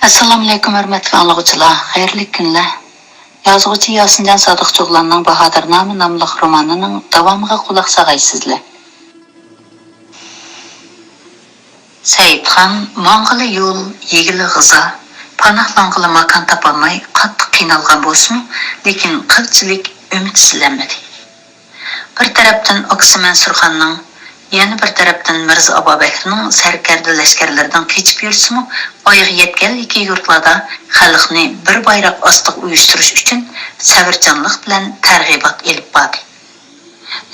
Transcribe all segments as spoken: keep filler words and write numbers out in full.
ئەسسالامۇئەلەيكۇم، ھۆرمەتلىك ئاڭلىغۇچىلار، خەيرلىك كۈنلەر. يازغۇچى ياسىنجان سادىقچىئوغلاننىڭ باھادىرنامە ناملىق رومانىنىڭ داۋامىغا قۇلاق ساغايسىزلەر. سەئىدخان ماڭغىلى يول، يېگىلى غىزا، پاناھلانغىلى ماكان تاپالماي قاتتىق قىينالغان بولسىمۇ، لېكىن قىلچىلىك ئۈمىدسىزلەنمىدى. بىر تەرەپتىن ئاكىسى مەنسۇرخاننىڭ، يەنە بىر تەرەپتىن مىرزا ئابابەكرىنىڭ سەركەردە لەشكەرلىرىدىن قېچىپ يۈرسىمۇ، ئايىغى يەتكەنلىكى يۇرتلاردا خەلقنى بىر بايراق ئاستىغا ئۇيۇشتۇرۇش ئۈچۈن سەۋرچانلىق بىلەن تەرغىبات ئېلىپ باردى.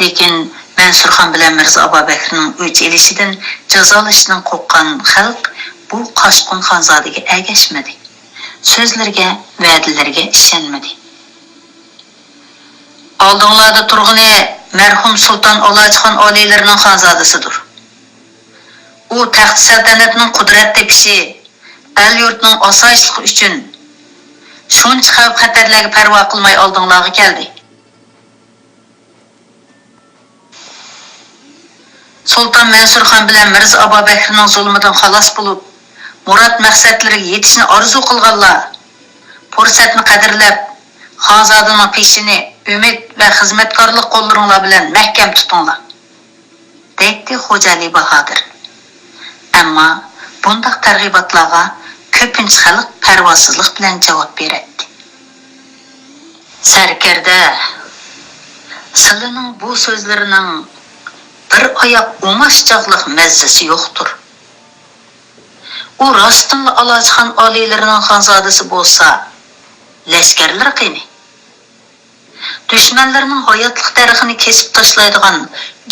لېكىن مەنسۇرخان بىلەن مىرزا ئابابەكرىنىڭ ئۆچ ئېلىشىدىن، جازالىشىدىن قورققان خەلق بۇ قاچقۇن خانزادىگە ئەگەشمىدى. سۆزلىرىگە، ۋەدىلىرىگە ئىشەنمىدى. ئالدىڭلاردا تۇرغىنى مەرھۇم سۇلتان ئالاچىخان ئالىيلىرىنىڭ خانزادىسىدۇر. ئۇ تەخت سەلتەنەتنىڭ قۇدرەت تېپىشى، ئەل-يۇرتنىڭ ئاسايىشلىقى ئۈچۈن شۇنچە خەۋپ-خەتەرلەرگە پەرۋا قىلماي ئالدىڭلارغا كەلدى. سۇلتان مەنسۇرخان بىلەن مىرزا ئابابەكرىنىڭ زۇلۇمىدىن خالاس بولۇپ، مۇراد مەقسەتلىرىگە يېتىشنى ئارزۇ قىلغانلار، پۇرسەتنى قەدىرلەپ، خانزادىنىڭ پېشىنى ئۈمىد ۋە خىزمەتكارلىق قوللىرىڭلار بىلەن مەھكەم تۇتۇڭلار، دەيتتى خوجالى باھادىر. ئەمما بۇنداق تەرغىباتلارغا كۆپىنچە خەلق پەرۋاسىزلىق بىلەن جاۋاب بېرەتتى. سەركەردە، سىلىنىڭ بۇ سۆزلىرىنىڭ بىر ئاياق ئۇماچ چاغلىق مەززىسى يوقتۇر. ئۇ راستتىنلا ئالاچىخان ئالىيلىرىنىڭ خانزادىسى بولسا، لەشكەرلىرى قېنى؟ دۈشمەنلىرىنىڭ ھاياتلىق دەرىخىنى كېسىپ تاشلايدىغان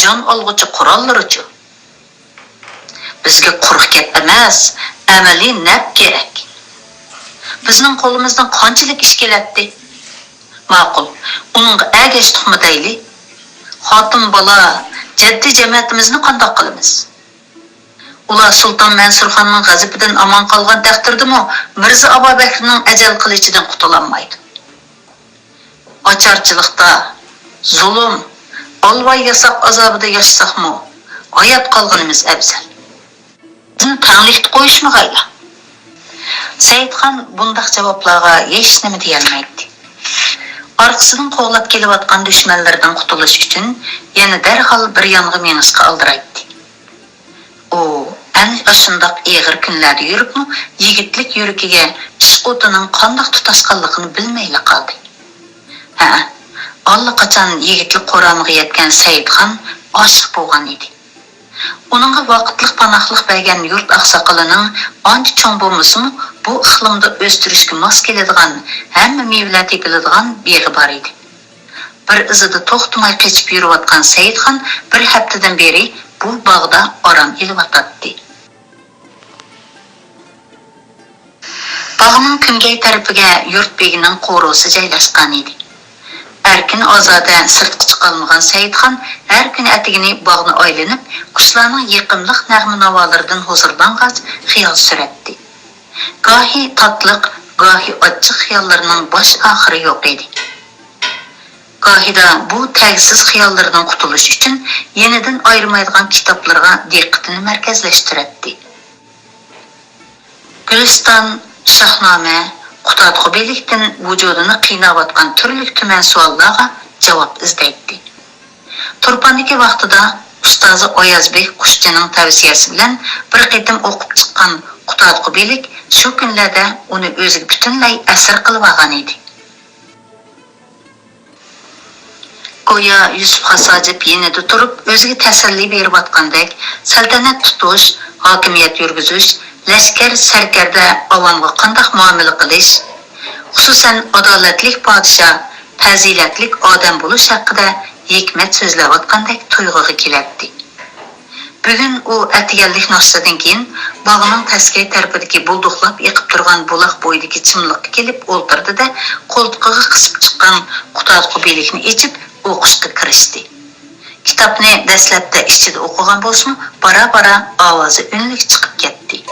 جان ئالغۇچى قوراللىرىچۇ؟ بىزگە قۇرۇق گەپ ئەمەس، ئەمەلىي نەپ كېرەك. بىزنىڭ قولىمىزدىن قانچىلىك ئىش كېلەتتى؟ ماقۇل، ئۇنىڭغا ئەگەشتۇقمۇ دەيلى. خوتۇن بالا، جەددىي جەمەتىمىزنى قانداق قىلىمىز؟ ئۇلار سۇلتان مەنسۇرخاننىڭ غەزىپىدىن ئامان قالغان تەقدىردىمۇ، مىرزا ئابابەكرىنىڭ ئەجەل قىلىچىدىن قۇتۇلالمايدۇ. ئاچارچىلىقتا، زۇلۇم، ئالۋاي ياساق ئازابىدا ياشىساقمۇ، ھايات قالغىنىمىز ئەۋزەل. بىزنى تەڭلىكتە قويۇشمىغايلا. سەئىدخان بۇنداق جاۋابلارغا ھېچنېمە دېيەلمەيتتى. ئارقىسىدىن قوغلاپ كېلىۋاتقان دۈشمەنلىرىدىن قۇتۇلۇش ئۈچۈن يەنە دەرھال بىر يانغا مېڭىشقا ئالدىرايتتى. ئۇ ئەنە ئاشۇنداق ئېغىر كۈنلەردە يۈرۈپمۇ، يىگىتلىك يۈرىكىگە ئىشق ئوتىنىڭ قانداق تۇتاشقانلىقىنى بىلمەيلا قالدى. ھە، ئاللىقاچان يىگىتلىك قورامىغا يەتكەن سەئىدخان ئاشىق بولغان ئىدى. ئۇنىڭغا ۋاقىتلىق پاناھلىق بەرگەن يۇرت ئاقساقىلىنىڭ ئانچە چوڭ بولمىسىمۇ، بۇ ئىقلىمدا ئۆستۈرۈشكە ماس كېلىدىغان، ھەممە مېۋىلەر تېپىلىدىغان بېغى بار ئىدى. بىر ئىزىدا توختىماي قېچىپ يۈرۈۋاتقان سەئىدخان بىر ھەپتىدىن بېرى بۇ باغدا ئارام ئېلىۋاتاتتى. باغنىڭ كۈنگەي تەرىپىگە يۇرت بېگىنىڭ قورۇسى جايلاشقان ئىدى. ئەركىن-ئازادە سىرتقا چىقالمىغان سەئىدخان ھەر كۈنى ئەتىگىنى باغنى ئايلىنىپ، قۇشلارنىڭ يېقىملىق نەغمە-ناۋالىرىدىن ھۇزۇرلانغاچ خىيال سۈرەتتى. گاھى تاتلىق، گاھى ئاچچىق خىياللىرىنىڭ باش-ئاخىرى يوق ئىدى. گاھىدا بۇ تەگسىز خىياللىرىدىن قۇتۇلۇش ئۈچۈن يېنىدىن ئايرىمايدىغان كىتابلىرىغا دىققىتىنى مەركەزلەشتۈرەتتى. گۈلىستان، شاھنامە، قۇتادغۇ بىلىكتىن ۋۇجۇدىنى قىيناۋاتقان تۈرلۈك-تۈمەن سوئاللارغا جاۋاب ئىزدەيتتى. تۇرپاندىكى ۋاقتىدا ئۇستازى ئايازبېك قۇشچىنىڭ تەۋسىيەسى بىلەن بىر قېتىم ئوقۇپ چىققان قۇتادغۇ بىلىك شۇ كۈنلەردە ئۇنى ئۆزىگە پۈتۈنلەي ئەسىر قىلىۋالغان ئىدى. گويا يۈسۈپ خاس ھاجىپ يېنىدا تۇرۇپ، ئۆزىگە تەسەللى بېرىۋاتقاندەك، سەلتەنەت تۇتۇش، ھاكىمىيەت يۈرگۈزۈش، لەشكەر، سەركەردە، ئاۋامغا قانداق مۇئامىلە قىلىش، خۇسۇسەن، ئادالەتلىك پادىشاھ، پەزىلەتلىك ئادەم بولۇش ھەققىدە ھېكمەت سۆزلەۋاتقاندەك تۇيغۇغا كېلەتتى. بۈگۈن ئۇ ئەتىگەنلىك ناشتىدىن كېيىن باغنىڭ تەسكەي تەرىپىدىكى بۇلدۇقلاپ ئېقىپ تۇرغان بۇلاق بويىدىكى چىملىققا كېلىپ ئولتۇردى-دە، قولتۇقىغا قىسىپ چىققان قۇتادغۇ بىلىكنى ئېچىپ ئوقۇشقا كىرىشتى. كىتابنى دەسلەپتە ئىچىدە ئوقۇغان بولسىمۇ، بارا-بارا ئاۋازى ئۈنلۈك چىقىپ كەتتى.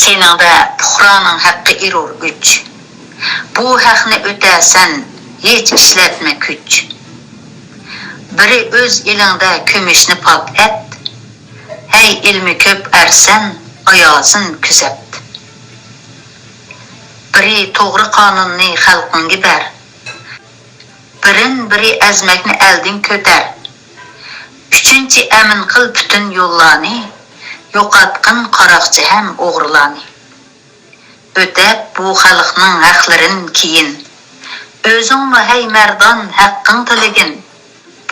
سېنىڭدە پۇقرانىڭ ھەققى ئېرۇر ئۈچ. بۇ ھەقنى ئۆتەسەن، ھېچ ئىشلەتمە كۈچ. بىرى ئۆز ئېلىڭدە كۈمۈشنى پاك ئەت. ھەي ئىلمى كۆپ ئەرسەن، ئايازىن كۆزەت. بىرى توغرا قانۇننى خەلقىڭگە بەر. بىرىن-بىرى ئەزمەكنى ئەلدىن كۆتەر. ئۈچىنچى، ئەمىن قىل پۈتۈن يوللارنى، يوقاتقىن قاراقچى ھەم ئوغرىلارنى. ئۆتەپ بۇ خەلقنىڭ ھەقلىرىن كېيىن، ئۆزۈڭمۇ ھەي مەردان ھەققىڭ تىلىگىن.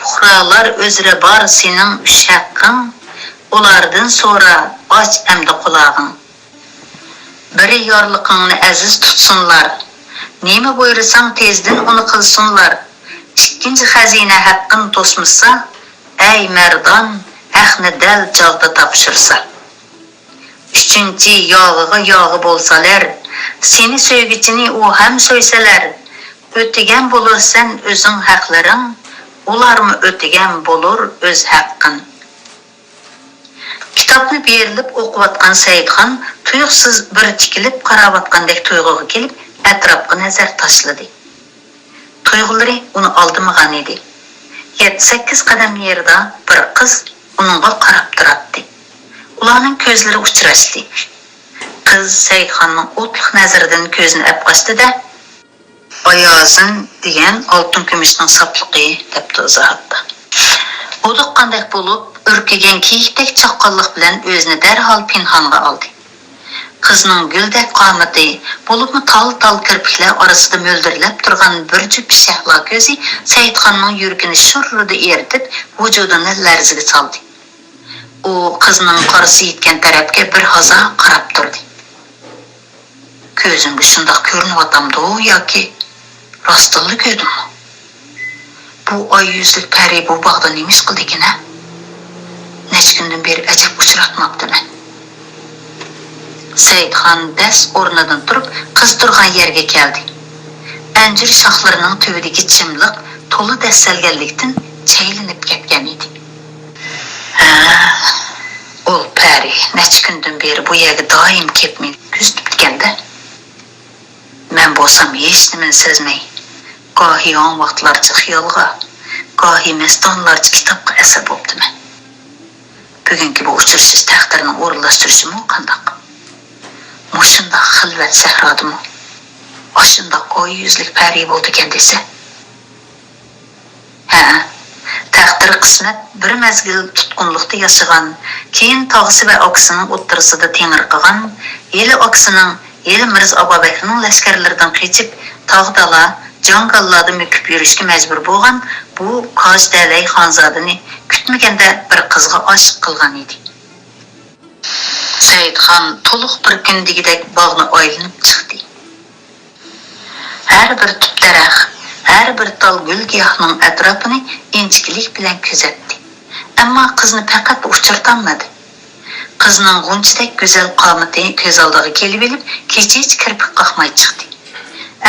پۇقرالار ئۆزرە بار سېنىڭ ئۈچ ھەققىڭ، ئۇلاردىن سورا، ئاچ ئەمدى قۇلاغىڭ. بىرى يارلىقىڭنى ئەزىز تۇتسۇنلار، نېمە بۇيرۇساڭ تېزدىن ئۇنى قىلسۇنلار. ئىككىنچى خەزىنە ھەققىنى توسمىسا، ئەي مەردان، ھەقنى دەل چاغدا تاپشۇرسا. ئۈچىنچى ياغىغا ياغى بولسالەر، سېنى سۆيگۈچىنى ئۇ ھەم سۆيسەلەر، ئۆتىگەن بولۇرسەن ئۆزۈڭ ھەقلىرىڭ، ئۇلارمۇ ئۆتىگەن بولۇر ئۆز ھەققىن. كىتابنى بېرىلىپ ئوقۇۋاتقان سەئىدخان تۇيۇقسىز بىر تىكىلىپ قاراۋاتقاندەك تۇيغۇغا كېلىپ، ئەتراپقا نەزەر تاشلىدى. تۇيغۇلىرى ئۇنى ئالدىمىغان ئىدى. يەتتە-سەككىز قەدەم نېرىدا بىر قىز ئۇنىڭغا قاراپ تۇراتتى. ئۇلارنىڭ كۆزلىرى ئۇچراشتى. قىز سەئىدخاننىڭ ئوتلۇق نەزىرىدىن كۆزىنى ئەپ قاچتى-دە، «ئايازىن دېگەن ئالتۇن كۈمۈشنىڭ ساپلىقى» دەپتۇ ئىزاھاتتا. ھودۇققاندەك بولۇپ، ئۈركۈگەن كېيىكتەك چاققانلىق بىلەن ئۆزىنى دەرھال پىنھانغا ئالدى. قىزنىڭ گۈلدەك قامىتى، بولۇپمۇ تال-تال كىرپىكلەر ئارىسىدا مۆلدۈرلەپ تۇرغان بىر جۈپ شەھلا كۆزى سەئىدخاننىڭ يۈرىكىنى شۇررىدە ئېرىتىپ، ۋۇجۇدىنى لەرزىگە سالدى. ئۇ قىزنىڭ قارىسى يەتكەن تەرەپكە بىر ھازا قاراپ تۇردى. «كۆزۈمگە شۇنداق كۆرۈنۈۋاتامدۇ ياكى راستتىنلا كۆردۈممۇ؟ بۇ ئاي يۈزلۈك پەرى بۇ باغدا نېمە ئىش قىلىدىكىن ھە؟ نەچچە كۈندىن بېرى ئەجەب ئۇچراتماپتىمەن.» سەئىدخان دەس ئورنىدىن تۇرۇپ، قىز تۇرغان يەرگە كەلدى. ئەنجۈر شاخلىرىنىڭ تۈۋىدىكى چىملىق تولا دەسسەلگەنلىكتىن چەيلىنىپ كەتكەن ئىدى. «ھە، ئۇ پەرى نەچچە كۈندىن بېرى بۇ يەرگە دائىم كېلىپ مېنى كۆزىتىپتىكەن-دە. مەن بولسام ھېچنېمىنى سەزمەي، گاھى ھاڭ ۋاقىتلارچە خىيالغا، گاھى مەستانىلارچە كىتابقا ئەسىر بوپتىمەن. بۈگۈنكى بۇ ئۇچرىشىش تەقدىرنىڭ ئورۇنلاشتۇرۇشىمۇ قانداق؟ مۇشۇنداق خىلۋەت سەھرادىمۇ ئاشۇنداق ئاي يۈزلۈك پەرى بولىدىكەن دېسە.» ھە، تەقدىر قىسمەت بىر مەزگىل تۇتقۇنلۇقتا ياشىغان، كېيىن تاغىسى ۋە ئاكىسىنىڭ ئوتتۇرىسىدا تېڭىرقىغان، ھېلى ئاكىسىنىڭ، ھېلى مىرزا ئابابەكرىنىڭ لەشكەرلىرىدىن قېچىپ، تاغ-دالا، جاڭگاللاردا مۆكۈپ يۈرۈشكە مەجبۇر بولغان بۇ كاج دەلەي خانزادىنى كۈتمىگەندە بىر قىزغا ئاشىق قىلغان ئىدى. سەئىدخان تولۇق بىر كۈن دېگۈدەك باغنى ئايلىنىپ چىقتى. ھەر بىر تۈپ دەرەخ، ھەر بىر تال گۈل-گىياھنىڭ ئەتراپىنى ئىنچىكىلىك بىلەن كۆزەتتى. ئەمما قىزنى پەقەت ئۇچرىتالمىدى. قىزنىڭ غۇنچىدەك گۈزەل قامىتى كۆز ئالدىغا كېلىۋېلىپ، كېچىچە كىرپىك قاقماي چىقتى.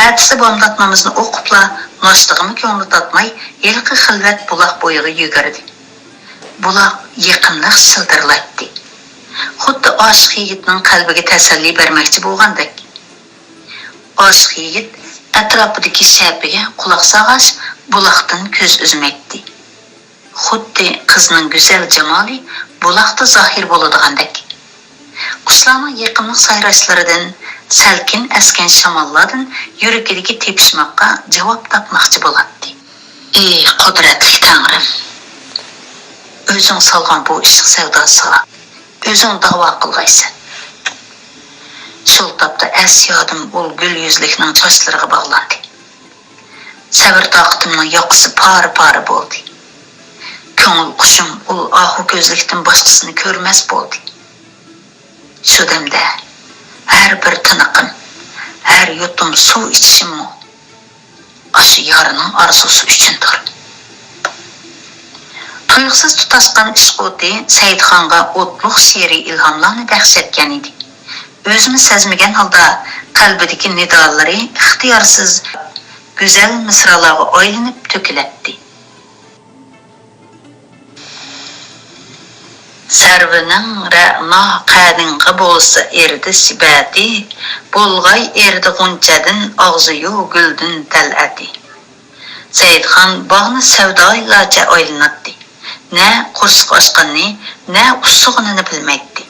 ئەتىسى بامدات نامىزىنى ئوقۇپلا، ناشتىغىمۇ كۆڭلى تارتماي، ھېلىقى خىلۋەت بۇلاق بويىغا يۈگۈردى. بۇلاق يېقىملىق شىلدىرلايتتى. خۇددى ئاشىق يىگىتنىڭ قەلبىگە تەسەللى بەرمەكچى بولغاندەك. ئاشىق يىگىت ئەتراپىدىكى شەپىگە قۇلاق سالغاچ، بۇلاقتىن كۆز ئۈزمەيتتى. خۇددى قىزنىڭ گۈزەل جامالى بۇلاقتا زاھىر بولىدىغاندەك. قۇشلارنىڭ يېقىملىق سايراشلىرىدىن، سەلكىن ئەسكەن شاماللاردىن يۈرىكىدىكى تېپىشماققا جاۋاب تاپماقچى بولاتتى. ئى قۇدرەتلىك تەڭرىم! ئۆزۈڭ سالغان بۇ ئىشق سەۋداسىغا ئۆزۈڭ داۋا قىلغايسەن. شۇ تاپتا ئەس-يادىم ئۇل گۈل يۈزلۈكنىڭ چاچلىرىغا باغلاندى. سەۋر-تاقىتىمنىڭ ياقىسى پارە-پارە بولدى. كۆڭۈل قۇشۇم ئۇل ئاھۇ كۆزلۈكتىن باشقىسىنى كۆرمەس بولدى. شۇ دەمدە ھەر بىر تىنىقىم، ھەر يۇتۇم سۇ ئىچىشىممۇ ئاشۇ يارنىڭ ئارزۇسى ئۈچۈندۇر. تۇيۇقسىز تۇتاشقان ئىشق ئوتى سەئىدخانغا ئوتلۇق شېئىرىي ئىلھاملارنى بەخش ئەتكەن ئىدى. ئۆزىمۇ سەزمىگەن ھالدا قەلبىدىكى نىدالىرى ئىختىيارسىز گۈزەل مىسرالارغا ئايلىنىپ تۆكۈلەتتى. سەرۋىنىڭ رەنا قەدىڭغا بولسا ئېرىدە سىپەتى، بولغاي ئېرىدە غۇنچەدىن ئاغزىيۇ گۈلدىن تەلئەتى. سەئىدخان باغنى سەۋدايىلارچە ئايلىناتتى. نە قورسىقى ئاچقىنىنى، نە ئۇسسىغىنىنى بىلمەيتتى.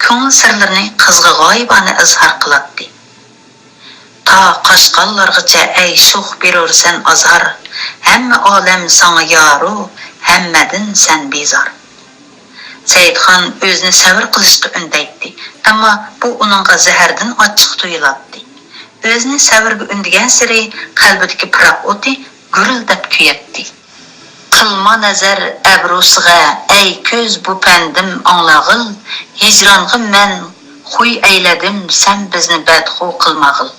كۆڭۈل سىرلىرىنى قىزغا غايىبانە ئىزھار قىلاتتى. تا قاچقانلارغىچە ئەي شوخ بېرۇرسەن ئازار، ھەممە ئالەم ساڭا يارۇ، ھەممەدىن سەن بىزار. سەئىدخان ئۆزىنى سەۋر قىلىشقا ئۈندەيتتى، ئەمما بۇ ئۇنىڭغا زەھەردىن ئاچچىق تۇيۇلاتتى. ئۆزىنى سەۋرگە ئۈندىگەنسېرى قەلبىدىكى پىراق ئوتى گۈرۈلدەپ كۆيەتتى. قىلما نەزەر ئەبرۇسىغا، ئەي كۆز، بۇ پەندىم ئاڭلاغىل، ھىجرانغا مەن خۇي ئەيلەدىم، سەن بىزنى بەدخۇ قىلماغىل.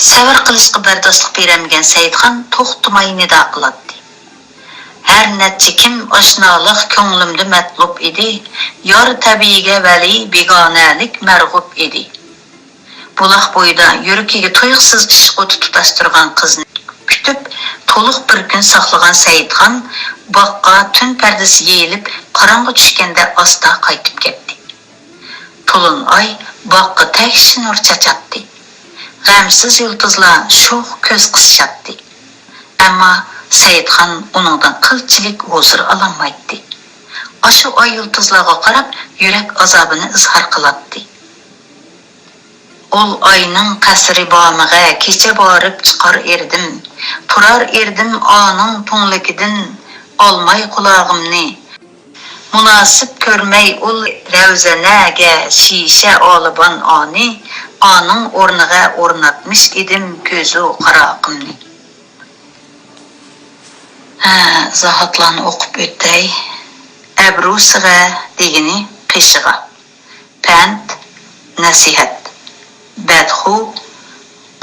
سەۋر قىلىشقا بەرداشلىق بېرەلمىگەن سەئىدخان توختىماي نىدا قىلاتتى. ھەر نەچچە كىم ئاشنالىق كۆڭلۈمدە مەتلۇپ ئىدى، يار تەبىئىگە ۋەلى بىگانەلىك مەرغۇپ ئىدى. بۇلاق بويىدا يۈرىكىگە تۇيۇقسىز ئىشق ئوتى تۇتاشتۇرغان قىزنى كۈتۈپ، تولۇق بىر كۈن ساقلىغان سەئىدخان باغقا تۈن پەردىسى يېيىلىپ، قاراڭغۇ چۈشكەندە ئاستا قايتىپ كەتتى. تولۇن ئاي باغقا تەكشى نۇر چاچاتتى. غەمسىز يۇلتۇزلار شوخ كۆز قىسىشاتتى. ئەمما سەئىدخان ئۇنىڭدىن قىلچىلىك ھۇزۇر ئالالمايتتى. ئاشۇ ئاي يۇلتۇزلارغا قاراپ يۈرەك ئازابىنى ئىزھار قىلاتتى. ئۇل ئاينىڭ قەسرى بامىغا كېچە بارىپ چىقار ئېردىم. تۇرار ئېردىم ئانىڭ تۈڭلۈكىدىن ئالماي قۇلاغىمنى. مۇناسىپ كۆرمەي ئۇل رەۋزەنەگە شىشە ئالىبان ئانى، ئانىڭ ئورنىغا ئورناتمىش ئىدىم كۆزۇ قاراقىمنى. ھە، ئىزاھاتلارنى ئوقۇپ ئۆتەي. ئەبرۇسىغا دېگىنى قېشىغا. پەند، نەسىھەت. بەدخۇ،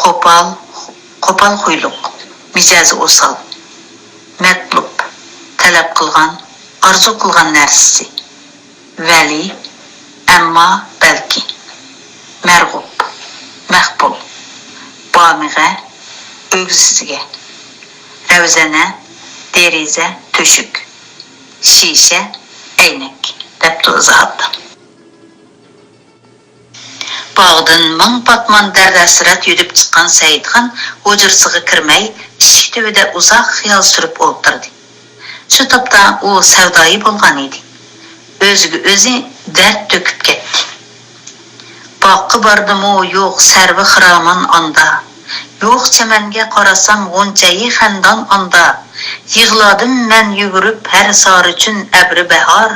قوپال، قوپال خۇيلۇق، مىجەزى ئوسال. مەتلۇپ، تەلەپ قىلغان، ئارزۇ قىلغان نەرسىسى. ۋەلى، ئەمما، بەلكى. مەرغۇپ، مەقبۇل. بامىغە، ئۆگزىسىگە. رەۋزەنە، دېرىزە، تۆشۈك. شىشە، ئەينەك، دەپتۇ ئىزاھاتتا. باغدىن مىڭ پاتمان دەرد-ھەسرەت يۈدۈپ چىققان سەئىدخان ھۇجرىسىغا كىرمەي، ئىشىك تۈۋىدە ئۇزاق خىيال سۈرۈپ ئولتۇردى. شۇ تاپتا ئۇ سەۋدايى بولغان ئىدى. ئۆزىگە ئۆزى دەرد تۆكۈپ كەتتى. باغقا باردىمۇ يوق سەرۋە خىرامان ئاندا. يوق چەمەنگە قاراسام غۇنچەيى خەندان ئاندا. يىغلادىم مەن يۈگۈرۈپ ھەر سارىچۈن ئەبرى بەھار.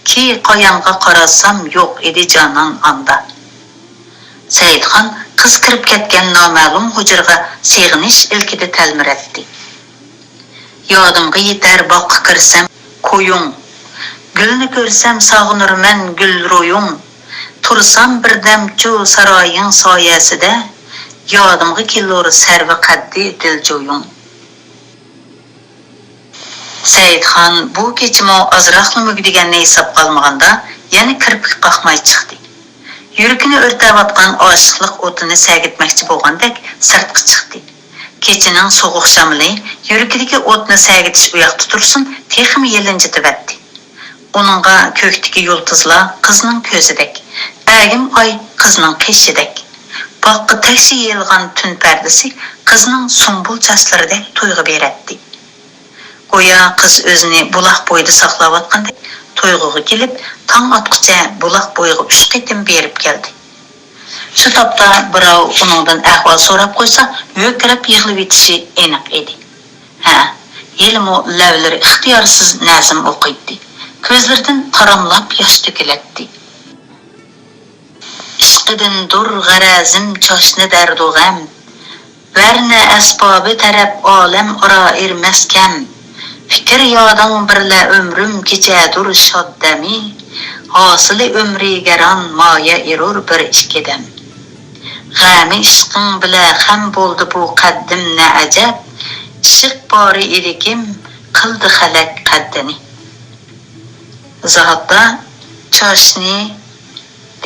كى قايامغا قاراسام يوق ئىدى جانان ئاندا. سەئىدخان قىز كىرىپ كەتكەن نامەلۇم ھۇجرىغا سېغىنىش ئىلكىدە تەلمۈرەتتى. يادىمغا يېتەر باغقا كىرسەم كويۇڭ، گۈلنى كۆرسەم ساغىنۇرمەن گۈل رويۇڭ. تۇرسام بىردەمچۇ سارايىڭ سايەسىدە، يادىمغا كېلۇر سەرۋە قەددى دىلجۇيۇڭ. سەئىدخان بۇ كېچىمۇ ئازراقلا مۈگدىگەننى ھېسابقا ئالمىغاندا، يەنە كىرپىك قاقماي چىقتى. يۈرىكىنى ئۆرتەۋاتقان ئاشىقلىق ئوتىنى سەگىتمەكچى بولغاندەك سىرتقا چىقتى. كېچىنىڭ سوغۇق شامىلى يۈرىكىدىكى ئوتنى سەگىتىش ئۇياقتا تۇرسۇن، تېخىمۇ يېلىنجىتىۋەتتى. ئۇنىڭغا كۆكتىكى يۇلتۇزلار قىزنىڭ كۆزىدەك، ئەگىم ئاي قىزنىڭ قېشىدەك، باغقا تەكشى يېيىلغان تۈن پەردىسى قىزنىڭ سۇمبۇل چاچلىرىدەك تۇيغۇ بېرەتتى. گويا قىز ئۆزىنى بۇلاق بويىدا ساقلاۋاتقاندەك تۇيغۇغا كېلىپ، تاڭ ئاتقۇچە بۇلاق بويىغا ئۈچ قېتىم بېرىپ كەلدى. شۇ تاپتا بىراۋ ئۇنىڭدىن ئەھۋال سوراپ قويسا، ھۆركىرەپ يىغلىۋېتىشى ئېنىق ئىدى. ھە، ھېلىمۇ لەۋلىرى ئىختىيارسىز نەزم ئوقۇيتتى. كۆزلىرىدىن تاراملاپ ياش تۆكۈلەتتى. ئىشقىدىندۇر غەرەزىم چاچنى دەردۇ غەم. ۋەرنە ئەسبابى تەرەپ ئالەم ئارا ئېرىمەس كەم. پىكىر يادىڭ بىرلە ئۆمرۈم كېچەدۇر شاد دەمى. ھاسىلى ئۆمرى گەران مايە ئېرۇر بىر ئىككى دەم. غەمى ئىشقىڭ بىلە خەم بولدى بۇ قەددىم نە ئەجەب. ئىشق بارى ئىدىكىم قىلدى خەلەك قەددىنى. ئىزاھاتتا چاچنى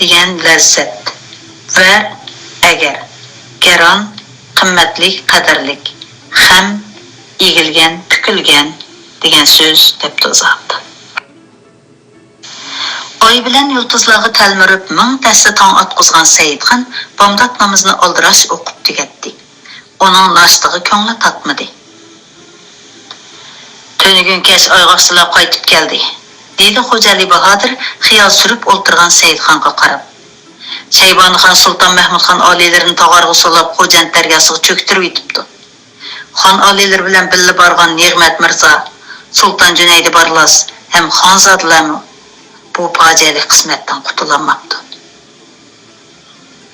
دېگەن لەززەت، ۋەر، ئەگەر، گەران، قىممەتلىك، قەدىرلىك، خەم، ئېگىلگەن، پۈكۈلگەن دېگەن سۆز، دەپتۇ ئىزاھاتتا. ئاي بىلەن يۇلتۇزلارغا تەلمۈرۈپ، مىڭ تەستە تاڭ ئاتقۇزغان سەئىدخان بامدات نامىزىنى ئالدىراش ئوقۇپ تۈگەتتى. ئۇنىڭ ناشتىغا كۆڭلى تاتمىدى. تۈنۈگۈن كەچ ئايغاقچىلار قايتىپ كەلدى، دېدى خوجالى باھادىر خىيال سۈرۈپ ئولتۇرغان سەئىدخانغا قاراپ. شەيبانىخان سۇلتان مەھمۇدخان ئالىيلىرىنى تاغارغا سولاپ، خوجەنت دەرياسىغا چۆكتۈرۈۋېتىپتۇ. خان ئالىيلىرى بىلەن بىللە بارغان نېغمەت مىرزا، سۇلتان جۈنەيدى بارلاس ھەم خانزادىلەرمۇ بۇ پاجىئەلىك قىسمەتتىن قۇتۇلالماپتۇ.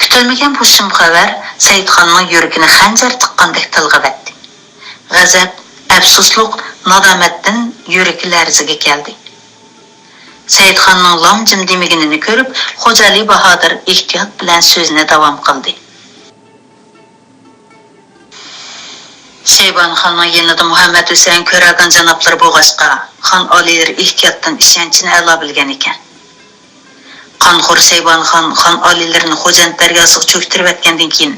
كۈتۈلمىگەن بۇ شۇم خەۋەر سەئىدخاننىڭ يۈرىكىنى خەنجەر تىققاندەك تىلغىۋەتتى. غەزەپ، ئەپسۇسلۇق، نادامەتتىن يۈرىكى لەرزىگە كەلدى. سەئىدخاننىڭ لام-جىم دېمىگىنىنى كۆرۈپ، خوجالى باھادىر ئېھتىيات بىلەن سۆزىنى داۋام قىلدى. شەيبانىخاننىڭ يېنىدا مۇھەممەد ھۈسەيىن كۆرەگان جانابلىرى بولغاچقا، خان ئالىيلىرى ئېھتىياتتىن ئىشەنچىنى ئەلا بىلگەن ئىكەن. قانخور شەيبانىخان خان ئالىيلىرىنى خوجەنت دەرياسىغا چۆكتۈرۈۋەتكەندىن كېيىن،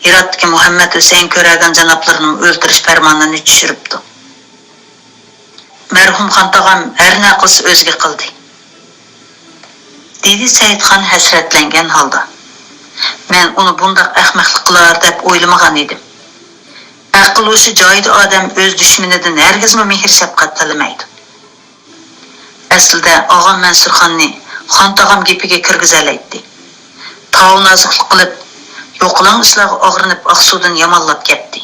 ھىراتتىكى مۇھەممەد ھۈسەيىن كۆرەگان جانابلىرىنىڭ ئۆلتۈرۈش پەرمانىنى چۈشۈرۈپتۇ. مەرھۇم خان تاغام ھەر نە قىلسا ئۆزىگە قىلدى، دېدى سەئىدخان ھەسرەتلەنگەن ھالدا. مەن ئۇنى بۇنداق ئەخمەقلىق قىلار دەپ ئويلىمىغان ئىدىم. ئەقىل-ھوشى جايىدا ئادەم ئۆز دۈشمىنىدىن ھەرگىزمۇ مېھىر-شەپقەت تىلىمەيدۇ. ئەسلىدە ئاغام مەنسۇرخاننى خان تاغام گېپىگە كىرگۈزەلەيتتى. تاۋۇ-نازۇكلۇق قىلىپ، يوقىلاڭ ئىشلارغا ئاغرىنىپ ئاقسۇدىن يامانلاپ كەتتى.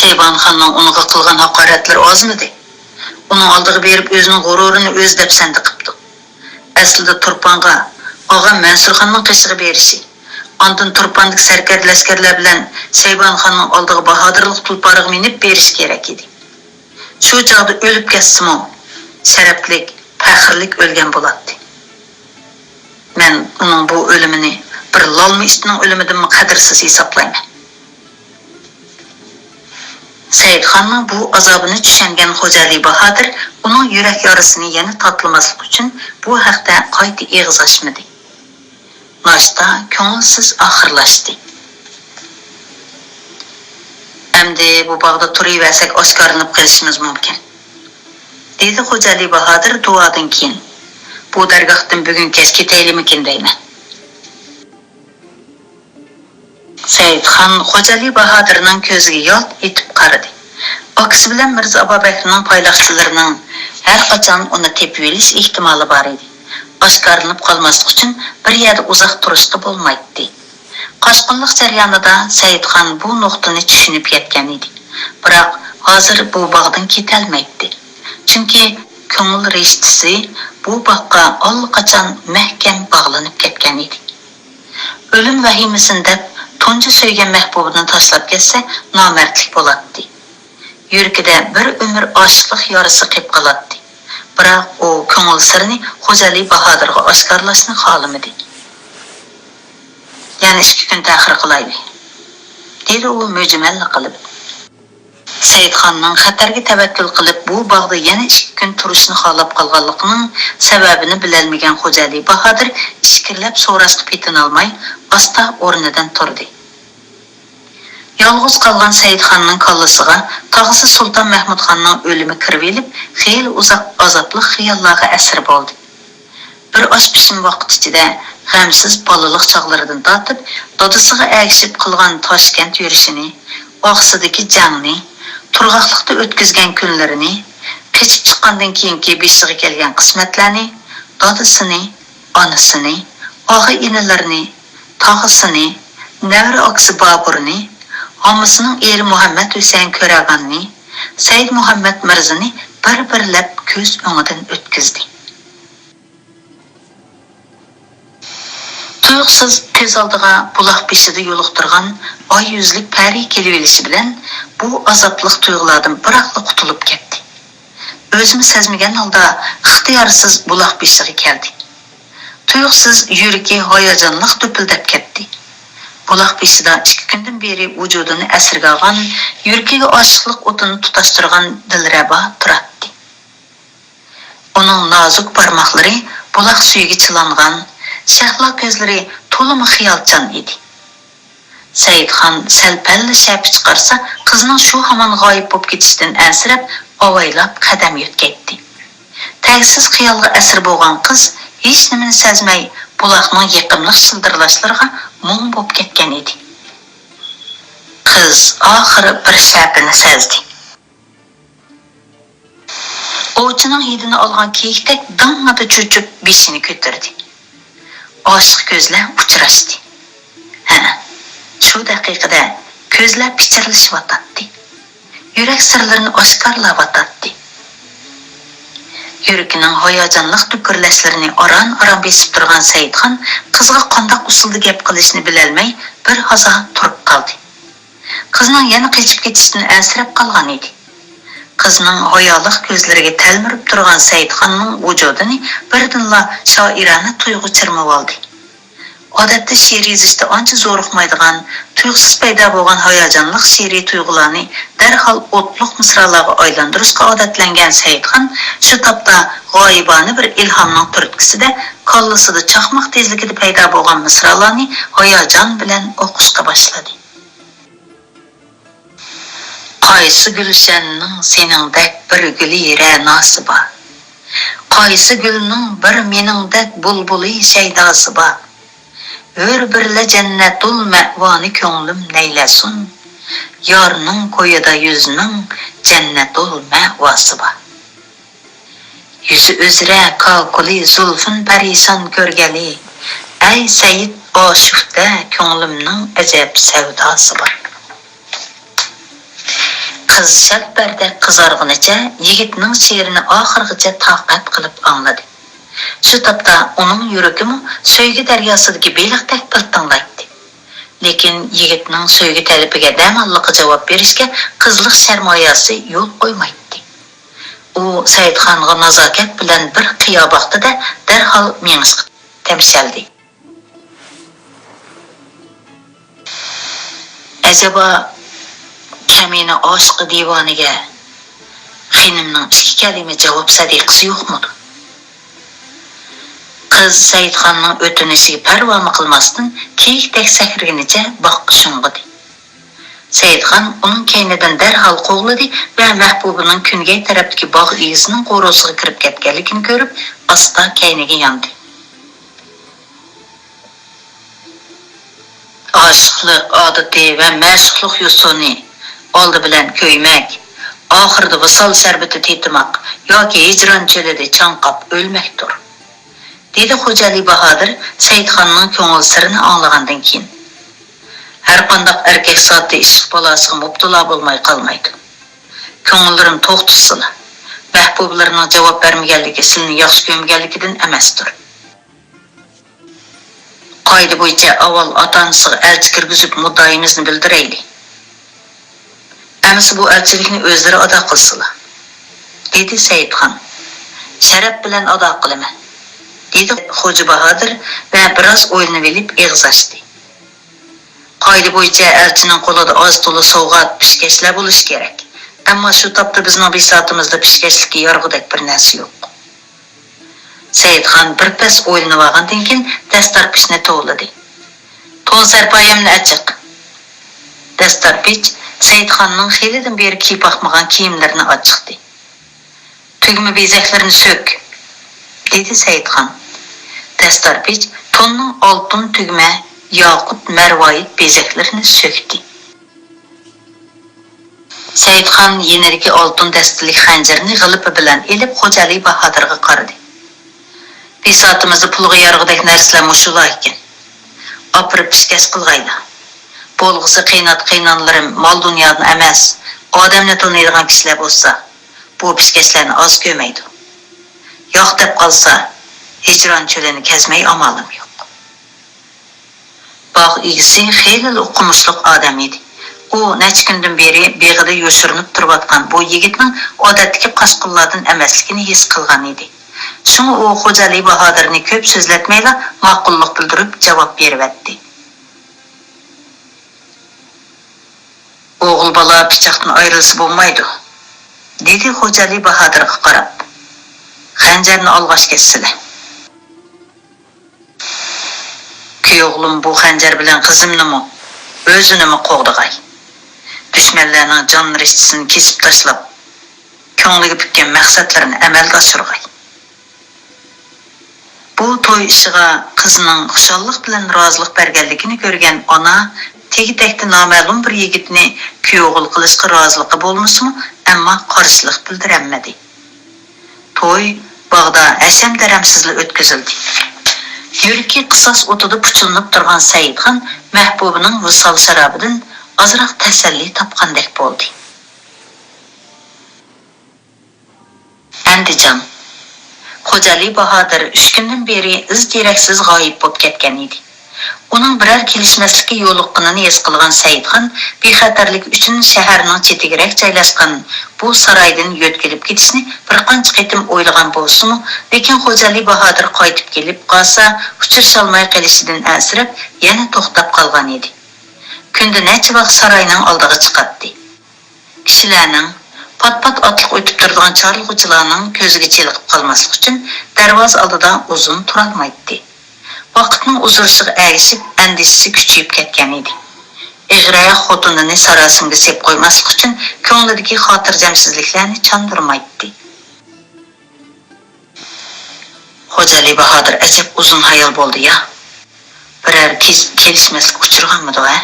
شەيبانىخاننىڭ ئۇنىڭغا قىلغان ھاقارەتلىرى ئازمىدى. ئۇنىڭ ئالدىغا بېرىپ ئۆزىنىڭ غۇرۇرىنى ئۆزى دەپسەندە قىپتۇ. ئەسلىدە تۇرپانغا ئاغام مەنسۇرخاننىڭ قېشىغا بېرىشى، ئاندىن تۇرپاندىكى سەركەردە لەشكەرلەر بىلەن شەيبانىخاننىڭ ئالدىغا باھادىرلىق تۇلپارىغا مىنىپ بېرىشى كېرەك ئىدى. شۇ چاغدا ئۆلۈپ كەتسىمۇ، شەرەپلىك، پەخىرلىك ئۆلگەن بولاتتى. مەن ئۇنىڭ بۇ ئۆلۈمىنى بىر لالما ئىتنىڭ ئۆلۈمىدىنمۇ قەدىرسىز ھېسابلايمەن. سەئىدخاننىڭ بۇ ئازابىنى چۈشەنگەن خوجالى باھادىر ئۇنىڭ يۈرەك يارىسىنى يەنە تاتىلىماسلىق ئۈچۈن بۇ ھەقتە قايتا ئېغىز ئاچمىدى. ناشتا كۆڭۈلسىز ئاخىرلاشتى. ئەمدى بۇ باغدا تۇرۇۋەرسەك ئاشكارىلىنىپ قېلىشىمىز مۇمكىن، دېدى خوجالى باھادىر دۇئادىن كېيىن. بۇ دەرگاھتىن بۈگۈن كەچ كېتەيلىمىكىن دەيمەن. سەئىدخان خوجالى باھادىرنىڭ كۆزىگە يالت ئېتىپ قارىدى. ئاكىسى بىلەن مىرزا ئابابەكرىنىڭ پايلاقچىلىرىنىڭ ھەر قاچان ئۇنى تېپىۋېلىش ئېھتىمالى بار ئىدى. ئاشكارىلىنىپ قالماسلىق ئۈچۈن بىر يەردە ئۇزاق تۇرۇشقا بولمايتتى. قاچقۇنلۇق جەريانىدا سەئىدخان بۇ نۇقتىنى چۈشىنىپ يەتكەن ئىدى. بىراق ھازىر بۇ باغدىن كېتەلمەيتتى. چۈنكى كۆڭۈل رىشتىسى بۇ باغقا ئاللىقاچان مەھكەم باغلىنىپ كەتكەن ئىدى. ئۆلۈم ۋەھىمىسىنى دەپ، تۇنجى سۆيگەن مەھبۇبىنى تاشلاپ كەتسە، نامەردلىك بولاتتى. يۈرىكىدە بىر ئۆمۈر ئاشىقلىق يارىسى قېلىپ قالاتتى. بىراق ئۇ كۆڭۈل سىرىنى خوجالى باھادىرغا ئاشكارىلاشنى خالىمىدى. يەنە ئىككى كۈن تەخىر قىلايلى، دېدى ئۇ مۈجمەللا قىلىپ. سەئىدخاننىڭ خەتەرگە تەۋەككۈل قىلىپ، بۇ باغدا يەنە ئىككى كۈن تۇرۇشنى خالاپ قالغانلىقىنىڭ سەۋەبىنى بىلەلمىگەن خوجالى باھادىر ئىچكىرىلەپ سوراشقا پېتىنالماي، ئاستا ئورنىدىن تۇردى. يالغۇز قالغان سەئىدخاننىڭ كاللىسىغا تاغىسى سۇلتان مەھمۇدخاننىڭ ئۆلۈمى كىرىۋېلىپ، خېلى ئۇزاق ئازابلىق خىياللارغا ئەسىر بولدى. بىر ئاش پىشىم ۋاقىت ئىچىدە غەمسىز بالىلىق چاغلىرىدىن تارتىپ دادىسىغا ئەگىشىپ قىلغان تاشكەنت يۈرۈشىنى، ئاقسۇدىكى جەڭنى، تۇرغاقلىقتا ئۆتكۈزگەن كۈنلىرىنى، قېچىپ چىققاندىن كېيىنكى بېشىغا كەلگەن قىسمەتلەرنى، دادىسىنى، ئانىسىنى، ئاغا-ئىنىلىرىنى، تاغىسىنى، نەۋرە ئاكىسى بابۇرنى، ھامىسىنىڭ ئېرى مۇھەممەد ھۈسەيىن كۆرەگاننى، سەئىد مۇھەممەد مىرزىنى بىر-بىرلەپ كۆز ئۆڭىدىن ئۆتكۈزدى. تۇيۇقسىز كۆز ئالدىغا بۇلاق بېشىدا يولۇقتۇرغان ئاي يۈزلۈك پەرى كېلىۋېلىشى بىلەن، بۇ ئازابلىق تۇيغۇلاردىن بىراقلا قۇتۇلۇپ كەتتى. ئۆزىمۇ سەزمىگەن ھالدا ئىختىيارسىز بۇلاق بېشىغا كەلدى. تۇيۇقسىز يۈرىكى ھاياجانلىق دۈپۈلدەپ كەتتى. بۇلاق بېشىدا ئىككى كۈندىن بېرى ۋۇجۇدىنى ئەسىرگە ئالغان، يۈرىكىگە ئاشىقلىق ئوتىنى تۇتاشتۇرغان دىلرەبا تۇراتتى. ئۇنىڭ نازۇك بارماقلىرى بۇلاق سۈيىگە چىلانغان، شەھلا كۆزلىرى تولىمۇ خىيالچان ئىدى. سەئىدخان سەل-پەللا شەپە چىقارسا، قىزنىڭ شۇ ھامان غايىب بولۇپ كېتىشىدىن ئەنسىرەپ، ئاۋايلاپ قەدەم يۆتكەيتتى. تەگسىز خىيالغا ئەسىر بولغان قىز ھېچنېمىنى سەزمەي، بۇلاقنىڭ يېقىملىق شىلدىرلاشلىرىغا موڭ بولۇپ كەتكەن ئىدى. قىز ئاخىرى بىر شەپىنى سەزدى. ئوۋچىنىڭ ھىدىنى ئالغان كېيىكتەك دىڭڭىدە چۆچۈپ بېشىنى كۆتۈردى. ئاشىق كۆزلەر ئۇچراشتى. ھە، شۇ دەقىقىدە كۆزلەر پىچىرلىشىۋاتاتتى. يۈرەك سىرلىرىنى ئاشكارىلاۋاتاتتى. يۈرىكىنىڭ ھاياجانلىق دۈكۈرلەشلىرىنى ئاران-ئاران بېسىپ تۇرغان سەئىدخان قىزغا قانداق ئۇسۇلدا گەپ قىلىشنى بىلەلمەي بىر ھازا تۇرۇپ قالدى. قىزنىڭ يەنە قېچىپ كېتىشىدىن ئەنسىرەپ قالغان ئىدى. قىزنىڭ ھايالىق كۆزلىرىگە تەلمۈرۈپ تۇرغان سەئىدخاننىڭ ۋۇجۇدىنى بىردىنلا شائىرانە تۇيغۇ چىرمىۋالدى. ئادەتتە شېئىر يېزىشتا ئانچە زورۇقمايدىغان، تۇيۇقسىز پەيدا بولغان ھاياجانلىق شېئىرىي تۇيغۇلارنى دەرھال ئوتلۇق مىسرالارغا ئايلاندۇرۇشقا ئادەتلەنگەن سەئىدخان شۇ تاپتا غايىبانە بىر ئىلھامنىڭ تۈرتكىسىدە كاللىسىدا چاقماق تېزلىكىدە پەيدا بولغان مىسرالارنى ھاياجان بىلەن ئوقۇشقا باشلىدى. قايسى گۈلشەننىڭ سېنىڭدەك بىر گۈلى رەناسى بار؟ قايسى گۈلنىڭ بىر مېنىڭدەك بۇلبۇلى شەيداسى بار؟ ھۆر بىرلە جەننەتۇل مەۋانى كۆڭلۈم نەيلەسۇن؟ يارنىڭ كويىدا يۈزنىڭ جەننەتۇل مەۋاسى بار. يۈزى ئۆزرە كاكۇلى زۇلفۇن پەرىشان كۆرگەلى، ئەي سەيىد ئاشۇفتە كۆڭلۈمنىڭ ئەجەب سەۋداسى بار. قىز شەپبەردەك قىزارغىنىچە يىگىتنىڭ شېئىرىنى ئاخىرغىچە تاقەت قىلىپ ئاڭلىدى. شۇ تاپتا ئۇنىڭ يۈرىكىمۇ سۆيگۈ دەرياسىدىكى بېلىقتەك پىلتىڭلايتتى. لېكىن يىگىتنىڭ سۆيگۈ تەلىپىگە دەماللىققا جاۋاب بېرىشكە قىزلىق سەرمايەسى يول قويمايتتى. ئۇ سەئىدخانغا نازاكەت بىلەن بىر قىيا باقتى-دە، دەرھال مېڭىشقا تەمشەلدى. ئەجەبا، كەمىنە ئاشىقى دىۋانىگە خېنىمنىڭ ئىككى كەلىمە جاۋاب سەدىقىسى يوقمىدۇ؟ قىز سەئىدخاننىڭ ئۆتۈنۈشىگە پەرۋامۇ قىلماستىن، كېيىكتەك سەكرىگىنىچە باغقا شۇڭغۇدى. سەئىدخان ئۇنىڭ كەينىدىن دەرھال قوغلىدى ۋە مەھبۇبىنىڭ كۈنگەي تەرەپتىكى باغ ئىگىسىنىڭ قورۇسىغا كىرىپ كەتكەنلىكىنى كۆرۈپ، ئاستا كەينىگە ياندى. ئاشىقلىق ئادىتى ۋە مەشۇقلۇق يوسۇنى، ئالدى بىلەن كۆيمەك، ئاخىرىدا ۋىسال شەربىتى تېتىماق ياكى ھىجران چۆلىدە چاڭقاپ ئۆلمەكتۇر، دېدى خوجالى باھادىر سەئىدخاننىڭ كۆڭۈل سىرىنى ئاڭلىغاندىن كېيىن. ھەرقانداق ئەركەك زاتى ئىشق بالاسىغا مۇپتىلا بولماي قالمايدۇ. كۆڭۈللىرىم توختىسىلا، مەھبۇبىلىرىنىڭ جاۋاب بەرمىگەنلىكى سىلىنى ياخشى كۆرمىگەنلىكىدىن ئەمەستۇر. قائىدە بويىچە ئاۋۋال ئاتا-ئانىسىغا ئەلچى كىرگۈزۈپ مۇددىئايىمىزنى بىلدۈرەيلى. ئەمىسە بۇ ئەلچىلىكنى ئۆزلىرى ئادا قىلسىلا، دېدى سەئىدخان. شەرەپ بىلەن ئادا قىلىمەن، دېدى خوجا باھادىر ۋە بىراز ئويلىنىۋېلىپ ئېغىز ئاچتى. قائىدە بويىچە ئەلچىنىڭ قولىدا ئاز-تولا سوۋغات، پىشكەشلەر بولۇشى كېرەك. ئەمما شۇ تاپتا بىزنىڭ بىساتىمىزدا پىشكەشلىككە يارىغۇدەك بىر نەرسە يوق. سەئىدخان بىر پەس ئويلىنىۋالغاندىن كېيىن دەستارپىچنى توۋلىدى. تون سەرپايەمنى ئاچىق. دەستارپىچ سەئىدخاننىڭ خېلىدىن بېرى كىيىپ باقمىغان كىيىملىرىنى ئاچىقتى. تۈگمە بېزەكلىرىنى سۆك، دېدى سەئىدخان. دەستارپىچ توننىڭ ئالتۇن تۈگمە، ياقۇت، مەرۋايىت بېزەكلىرىنى سۆكتى. سەئىدخان يېنىدىكى ئالتۇن دەستىلىك خەنجىرىنى غىلىپە بىلەن ئېلىپ خوجالى باھادىرغا قارىدى. بىساتىمىزدا پۇلغا يارىغۇدەك نەرسىلەر مۇشۇلار ئىكەن. ئاپىرىپ پىشكەش قىلغايلا. بولغۇسى قېينات-قېينانلىرىم مال-دۇنيادىن ئەمەس، ئادەمنى تونۇيدىغان كىشىلەر بولسا، بۇ پىشكەشلەرنى ئاز كۆرمەيدۇ. ياق دەپ قالسا، ھىجران چۆلىنى كەزمەي ئامالىم يوق. باغ ئىگىسى خېلىلا ئوقۇمۇشلۇق ئادەم ئىدى. ئۇ نەچچە كۈندىن بېرى بېغىدا يوشۇرۇنۇپ تۇرۇۋاتقان بۇ يىگىتنىڭ ئادەتتىكى قاچقۇنلاردىن ئەمەسلىكىنى ھېس قىلغان ئىدى. شۇڭا ئۇ خوجالى باھادىرنى كۆپ سۆزلەتمەيلا ماقۇللۇق بىلدۈرۈپ جاۋاب بېرىۋەتتى. ئوغۇل بالا پىچاقتىن ئايرىلسا بولمايدۇ، دېدى خوجالى باھادىرغا قاراپ. خەنجەرنى ئالغاچ كەتسىلە. كۈيئوغلۇم بۇ خەنجەر بىلەن قىزىمنىمۇ، ئۆزىنىمۇ قوغدىغاي. دۈشمەنلەرنىڭ جان رىشتىسىنى كېسىپ تاشلاپ، كۆڭلىگە پۈككەن مەقسەتلىرىنى ئەمەلگە ئاشۇرغاي. بۇ توي ئىشىغا قىزنىڭ خۇشاللىق بىلەن رازىلىق بەرگەنلىكىنى كۆرگەن ئانا تېگى-تەكتى نامەلۇم بىر يىگىتنى كۈيئوغۇل قىلىشقا رازىلىقى بولمىسىمۇ، ئەمما قارشىلىق بىلدۈرەلمىدى. توي باغدا ھەشەم-دەرەمسىزلا ئۆتكۈزۈلدى. يۈرىكى قىساس ئوتىدا پۇچۇلىنىپ تۇرغان سەئىدخان مەھبۇبىنىڭ ۋىسال شارابىدىن ئازراق تەسەللى تاپقاندەك بولدى. ئەندىجان. خوجالى باھادىر ئۈچ كۈندىن بېرى ئىز-دېرەكسىز غايىب بولۇپ كەتكەن ئىدى. ئۇنىڭ بىرەر كېلىشمەسلىككە يولۇققىنىنى ھېس قىلغان سەئىدخان بىخەتەرلىك ئۈچۈن شەھەرنىڭ چېتىگىرەك جايلاشقان بۇ سارايدىن يۆتكىلىپ كېتىشنى بىر قانچە قېتىم ئويلىغان بولسىمۇ، لېكىن خوجالى باھادىر قايتىپ كېلىپ قالسا، ئۇچرىشالماي قېلىشىدىن ئەنسىرەپ، يەنە توختاپ قالغان ئىدى. كۈندە نەچچە ۋاق ساراينىڭ ئالدىغا چىقاتتى. كىشىلەرنىڭ پات-پات ئاتلىق ئۆتۈپ تۇرىدىغان چارلىغۇچىلارنىڭ كۆزىگە چېلىقىپ قالماسلىق ئۈچۈن دەرۋازا ئالدىدا ئۇزۇن تۇرالمايتتى. ۋاقىتنىڭ ئۇزىرىشىغا ئەگىشىپ ئەندىشىسى كۈچىيىپ كەتكەن ئىدى. ئېغىر ئاياق خوتۇنىنى ساراسىمىگە سېلىپ قويماسلىق ئۈچۈن كۆڭلىدىكى خاتىرجەمسىزلىكلەرنى چاندۇرمايتتى. خوجالى باھادىر ئەجەب ئۇزۇن ھايال بولدى يا. بىرەر كېس-، كېلىشمەسلىك ئۇچرىغانمىدۇ ھە؟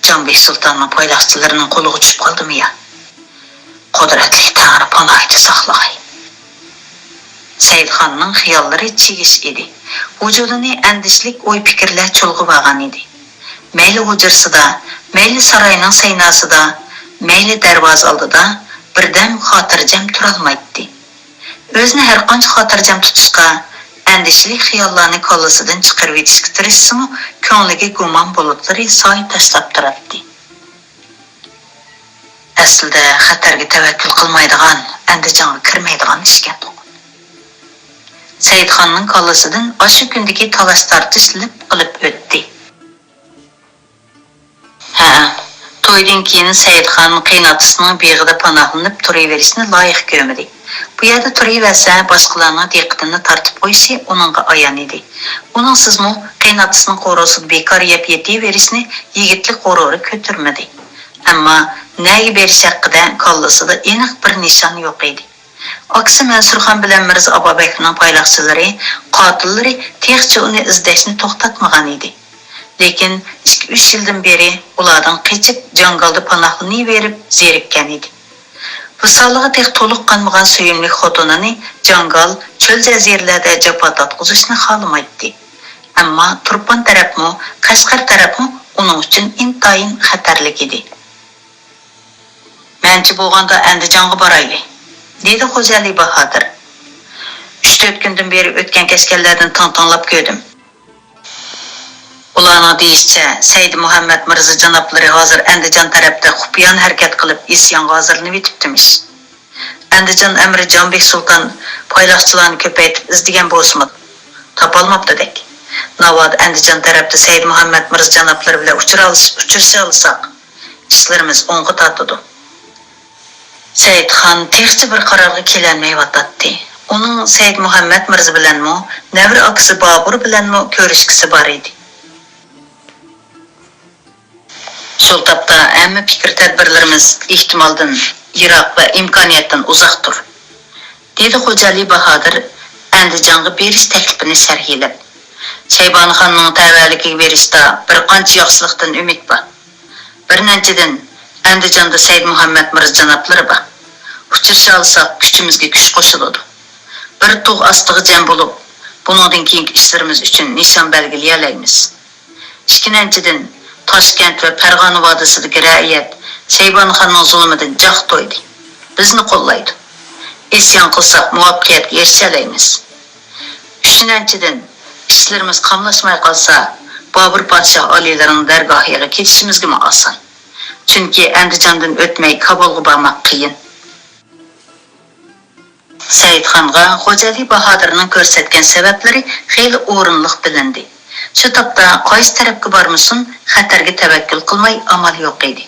جانبېك سۇلتاننىڭ پايلاقچىلىرىنىڭ قولىغا چۈشۈپ قالدىمۇ يا؟ قۇدرەتلىك تەڭرى پاناھىدا ساقلىغاي. سەئىدخاننىڭ خىياللىرى چىگىش ئىدى. ۋۇجۇدىنى ئەندىشىلىك ئوي-پىكىرلەر چۇلغىۋالغان ئىدى. مەيلى ھۇجرىسىدا، مەيلى ساراينىڭ سەيناسىدا، مەيلى دەرۋازا ئالدىدا بىردەم خاتىرجەم تۇرالمايتتى. ئۆزىنى ھەرقانچە خاتىرجەم تۇتۇشقا، ئەندىشىلىك خىياللارنى كاللىسىدىن چىقىرىۋېتىشكە تىرىشسىمۇ، كۆڭلىگە گۇمان بۇلۇتلىرى سايە تاشلاپ تۇراتتى. ئەسلىدە خەتەرگە تەۋەككۈل قىلمايدىغان، ئەندىجانغا كىرمەيدىغان ئىشكەندۇق. سەئىدخاننىڭ كاللىسىدىن ئاشۇ كۈندىكى تالاش-تارتىش لىپ قىلىپ ئۆتتى. ھە، تويدىن كېيىن سەئىدخان قېيىنئاتىسىنىڭ بېغىدا پاناھلىنىپ تۇرۇۋېرىشنى لايىق كۆرمىدى. بۇ يەردە تۇرۇۋەرسە، باشقىلارنىڭ دىققىتىنى تارتىپ قويۇشى ئۇنىڭغا ئايان ئىدى. ئۇنىڭسىزمۇ قېيىنئاتىسىنىڭ قورۇسىدا بىكار يەپ يېتىۋېرىشنى يىگىتلىك غۇرۇرى كۆتۈرمىدى. ئەمما نەگە بېرىش ھەققىدە كاللىسىدا ئېنىق بىر نىشان يوق ئىدى. ئاكىسى مەنسۇرخان بىلەن مىرزا ئابابەكرىنىڭ پايلاقچىلىرى، قاتىللىرى تېخىچە ئۇنى ئىزدەشنى توختاتمىغان ئىدى. لېكىن ئىككى-ئۈچ يىلدىن بېرى ئۇلاردىن قېچىپ، جاڭگالدا پاناھلىنىۋېرىپ زېرىككەن ئىدى. ۋىسالىغا تېخى تولۇق قانمىغان سۆيۈملۈك خوتۇنىنى جاڭگال، چۆل-جەزىرىلەردە جاپا تارتقۇزۇشنى خالىمايتتى. ئەمما تۇرپان تەرەپمۇ، قەشقەر تەرەپمۇ ئۇنىڭ ئۈچۈن ئىنتايىن خەتەرلىك ئىدى. مەنچە بولغاندا ئەندىجانغا بارايلى، دېدى خوجالى باھادىر. ئۈچ-تۆت كۈندىن بېرى ئۆتكەن-كەچكەنلەردىن تىڭ-تىڭلاپ كۆردۈم. ئۇلارنىڭ دېيىشىچە، سەيدى مۇھەممەد مىرزا جانابلىرى ھازىر ئەندىجان تەرەپتە خۇپىيانە ھەرىكەت قىلىپ، ئىسيانغا ھازىرلىنىۋېتىپتىمىش. ئەندىجان ئەمىرى جانبېك سۇلتان پايلاقچىلارنى كۆپەيتىپ ئىزدىگەن بولسىمۇ، تاپالماپتىدەك. ناۋادا ئەندىجان تەرەپتە سەيدى مۇھەممەد مىرزا جانابلىرى بىلەن ئۇچرالىش-، ئۇچرىشالىساق، ئىشلىرىمىز ئوڭغا تارتىدۇ. سەئىدخان تېخىچە بىر قارارغا كېلەلمەيۋاتاتتى. ئۇنىڭ سەئىد مۇھەممەد مىرزا بىلەنمۇ، نەۋرە ئاكىسى بابۇر بىلەنمۇ كۆرۈشكۈسى بار ئىدى. شۇ تاپتا ھەممە پىكىر-تەدبىرلىرىمىز ئېھتىمالدىن يىراق ۋە ئىمكانىيەتتىن ئۇزاقتۇر، دېدى خوجالى باھادىر ئەندىجانغا بېرىش تەكلىپىنى شەرھلەپ. شەيبانىخاننىڭ تەۋەلىكىگە بېرىشتا بىر قانچە ياخشىلىقتىن ئۈمىد بار. بىر نەچچىدىن، ئەندىجاندا سەيدى مۇھەممەد مىرزا جانابلىرى بار. ئۇچرىشالىساق، كۈچىمىزگە كۈچ قوشۇلىدۇ. بىر تۇغ ئاستىغا جەم بولۇپ، بۇنىڭدىن كېيىنكى ئىشلىرىمىز ئۈچۈن نىشان بەلگىلىيەلەيمىز. ئىككىنچىدىن، تاشكەنت ۋە پەرغانە ۋادىسىدىكى رەئىيەت شەيبانىخاننىڭ زۇلۇمىدىن جاق تويدى. بىزنى قوللايدۇ. ئىسيان قىلساق، مۇۋەپپەقىيەتكە ئېرىشەلەيمىز. ئۈچىنچىدىن، ئىشلىرىمىز قاملاشماي قالسا، بابۇر پادىشاھ ئالىيلىرىنىڭ دەرگاھىغا كېتىشىمىزگىمۇ ئاسان. چۈنكى ئەندىجاندىن ئۆتمەي كابۇلغا بارماق قىيىن. سەئىدخانغا خوجالى باھادىرنىڭ كۆرسەتكەن سەۋەبلىرى خېلى ئورۇنلۇق بىلىندى. شۇ تاپتا قايسى تەرەپكە بارمىسۇن، خەتەرگە تەۋەككۈل قىلماي ئامال يوق ئىدى.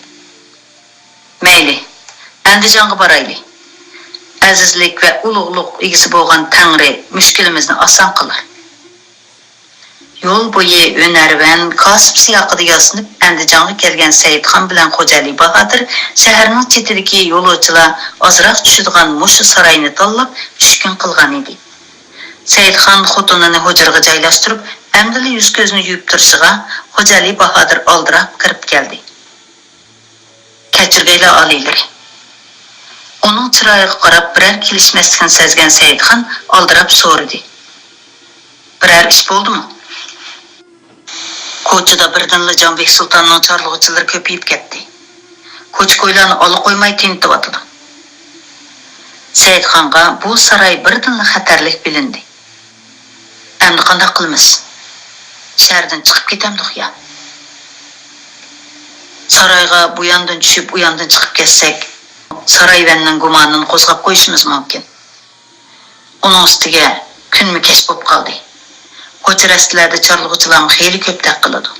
مەيلى، ئەندىجانغا بارايلى. ئەزىزلىك ۋە ئۇلۇغلۇق ئىگىسى بولغان تەڭرى مۈشكۈلىمىزنى ئاسان قىلار. يول بويى ھۈنەرۋەن، كاسىپ سىياقىدا ياسىنىپ ئەندىجانغا كەلگەن سەئىدخان بىلەن خوجالى باھادىر شەھەرنىڭ چېتىدىكى يولۇچىلار ئازراق چۈشىدىغان مۇشۇ ساراينى تاللاپ چۈشكۈن قىلغان ئىدى. سەئىدخان خوتۇنىنى ھۇجرىغا جايلاشتۇرۇپ، ئەمدىلا يۈز-كۆزىنى يۇيۇپ تۇرۇشىغا خوجالى باھادىر ئالدىراپ كىرىپ كەلدى. كەچۈرگەيلا ئالىيلىرى. ئۇنىڭ چىرايىغا قاراپ بىرەر كېلىشمەسلىكنى سەزگەن سەئىدخان ئالدىراپ سورىدى. بىرەر ئىش بولدىمۇ؟ كوچىدا بىردىنلا جانبېك سۇلتاننىڭ چارلىغۇچىلىرى كۆپىيىپ كەتتى. كوچا-كويلارنى ئالا قويماي تىنتىۋاتىدۇ. سەئىدخانغا بۇ ساراي بىردىنلا خەتەرلىك بىلىندى. ئەمدى قانداق قىلىمىز؟ شەھەردىن چىقىپ كېتەمدۇق يا؟ سارايغا بۇ ياندىن چۈشۈپ، ئۇ ياندىن چىقىپ كەتسەك، سارايۋەننىڭ گۇمانىنى قوزغاپ قويۇشىمىز مۇمكىن. ئۇنىڭ ئۈستىگە كۈنمۇ كەچ بولۇپ قالدى. كوچا-رەستىلەردە چارلىغۇچىلارمۇ خېلى كۆپتەك قىلىدۇ.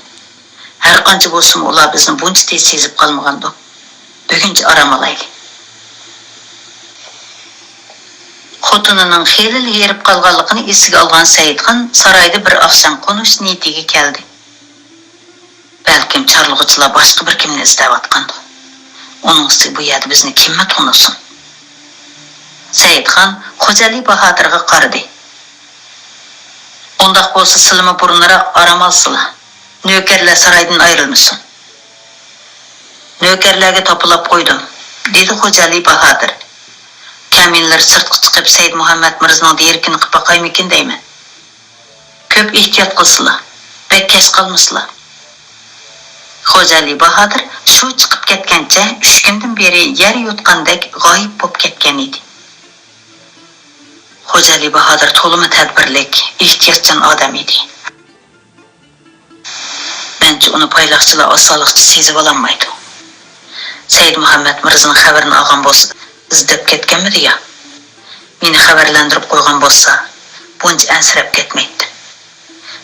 ھەر قانچە بولسىمۇ، ئۇلار بىزنى بۇنچە تېز سېزىپ قالمىغاندۇ. بۈگۈنچە ئارام ئالايلى. خوتۇنىنىڭ خېلىلا ھېرىپ قالغانلىقىنى ئېسىگە ئالغان سەئىدخان سارايدا بىر ئاخشام قونۇش نىيىتىگە كەلدى. بەلكىم چارلىغۇچىلار باشقا بىر كىمنى ئىزدەۋاتقاندۇ. ئۇنىڭ ئۈستىگە بۇ يەردە بىزنى كىممۇ تونۇسۇن؟ سەئىدخان خوجالى باھادىرغا قارىدى. ئۇنداق بولسا سىلىمۇ بۇرۇنراق ئارام ئالسىلا. نۆكەرلەر سارايدىن ئايرىلمىسۇن. نۆكەرلەرگە تاپىلاپ قويدۇم، دېدى خوجالى باھادىر. كامىنلار سىرتقا چىقىپ سەيدى مۇھەممەد مىرزىنىڭ دېرىكىنى قىپ باقايمىكىن دەيمەن. كۆپ ئېھتىيات قىلسىلا، بەك كەچ قالمىسىلا. خوجالى باھادىر شۇ چىقىپ كەتكەنچە ئۈچ كۈندىن بېرى يەر يۇتقاندەك غايىب بولۇپ كەتكەن ئىدى. خوجالى باھادىر تولىمۇ تەدبىرلىك، ئېھتىياتچان ئادەم ئىدى. مەنچە ئۇنى پايلاقچىلار ئاسانلىقچە سېزىۋالالمايدۇ. سەيدى مۇھەممەد مىرزىنىڭ خەۋىرىنى ئالغان بولسا، ئىزدەپ كەتكەنمىدى يا؟ مېنى خەۋەرلەندۈرۈپ قويغان بولسا، بۇنچە ئەنسىرەپ كەتمەيتتىم.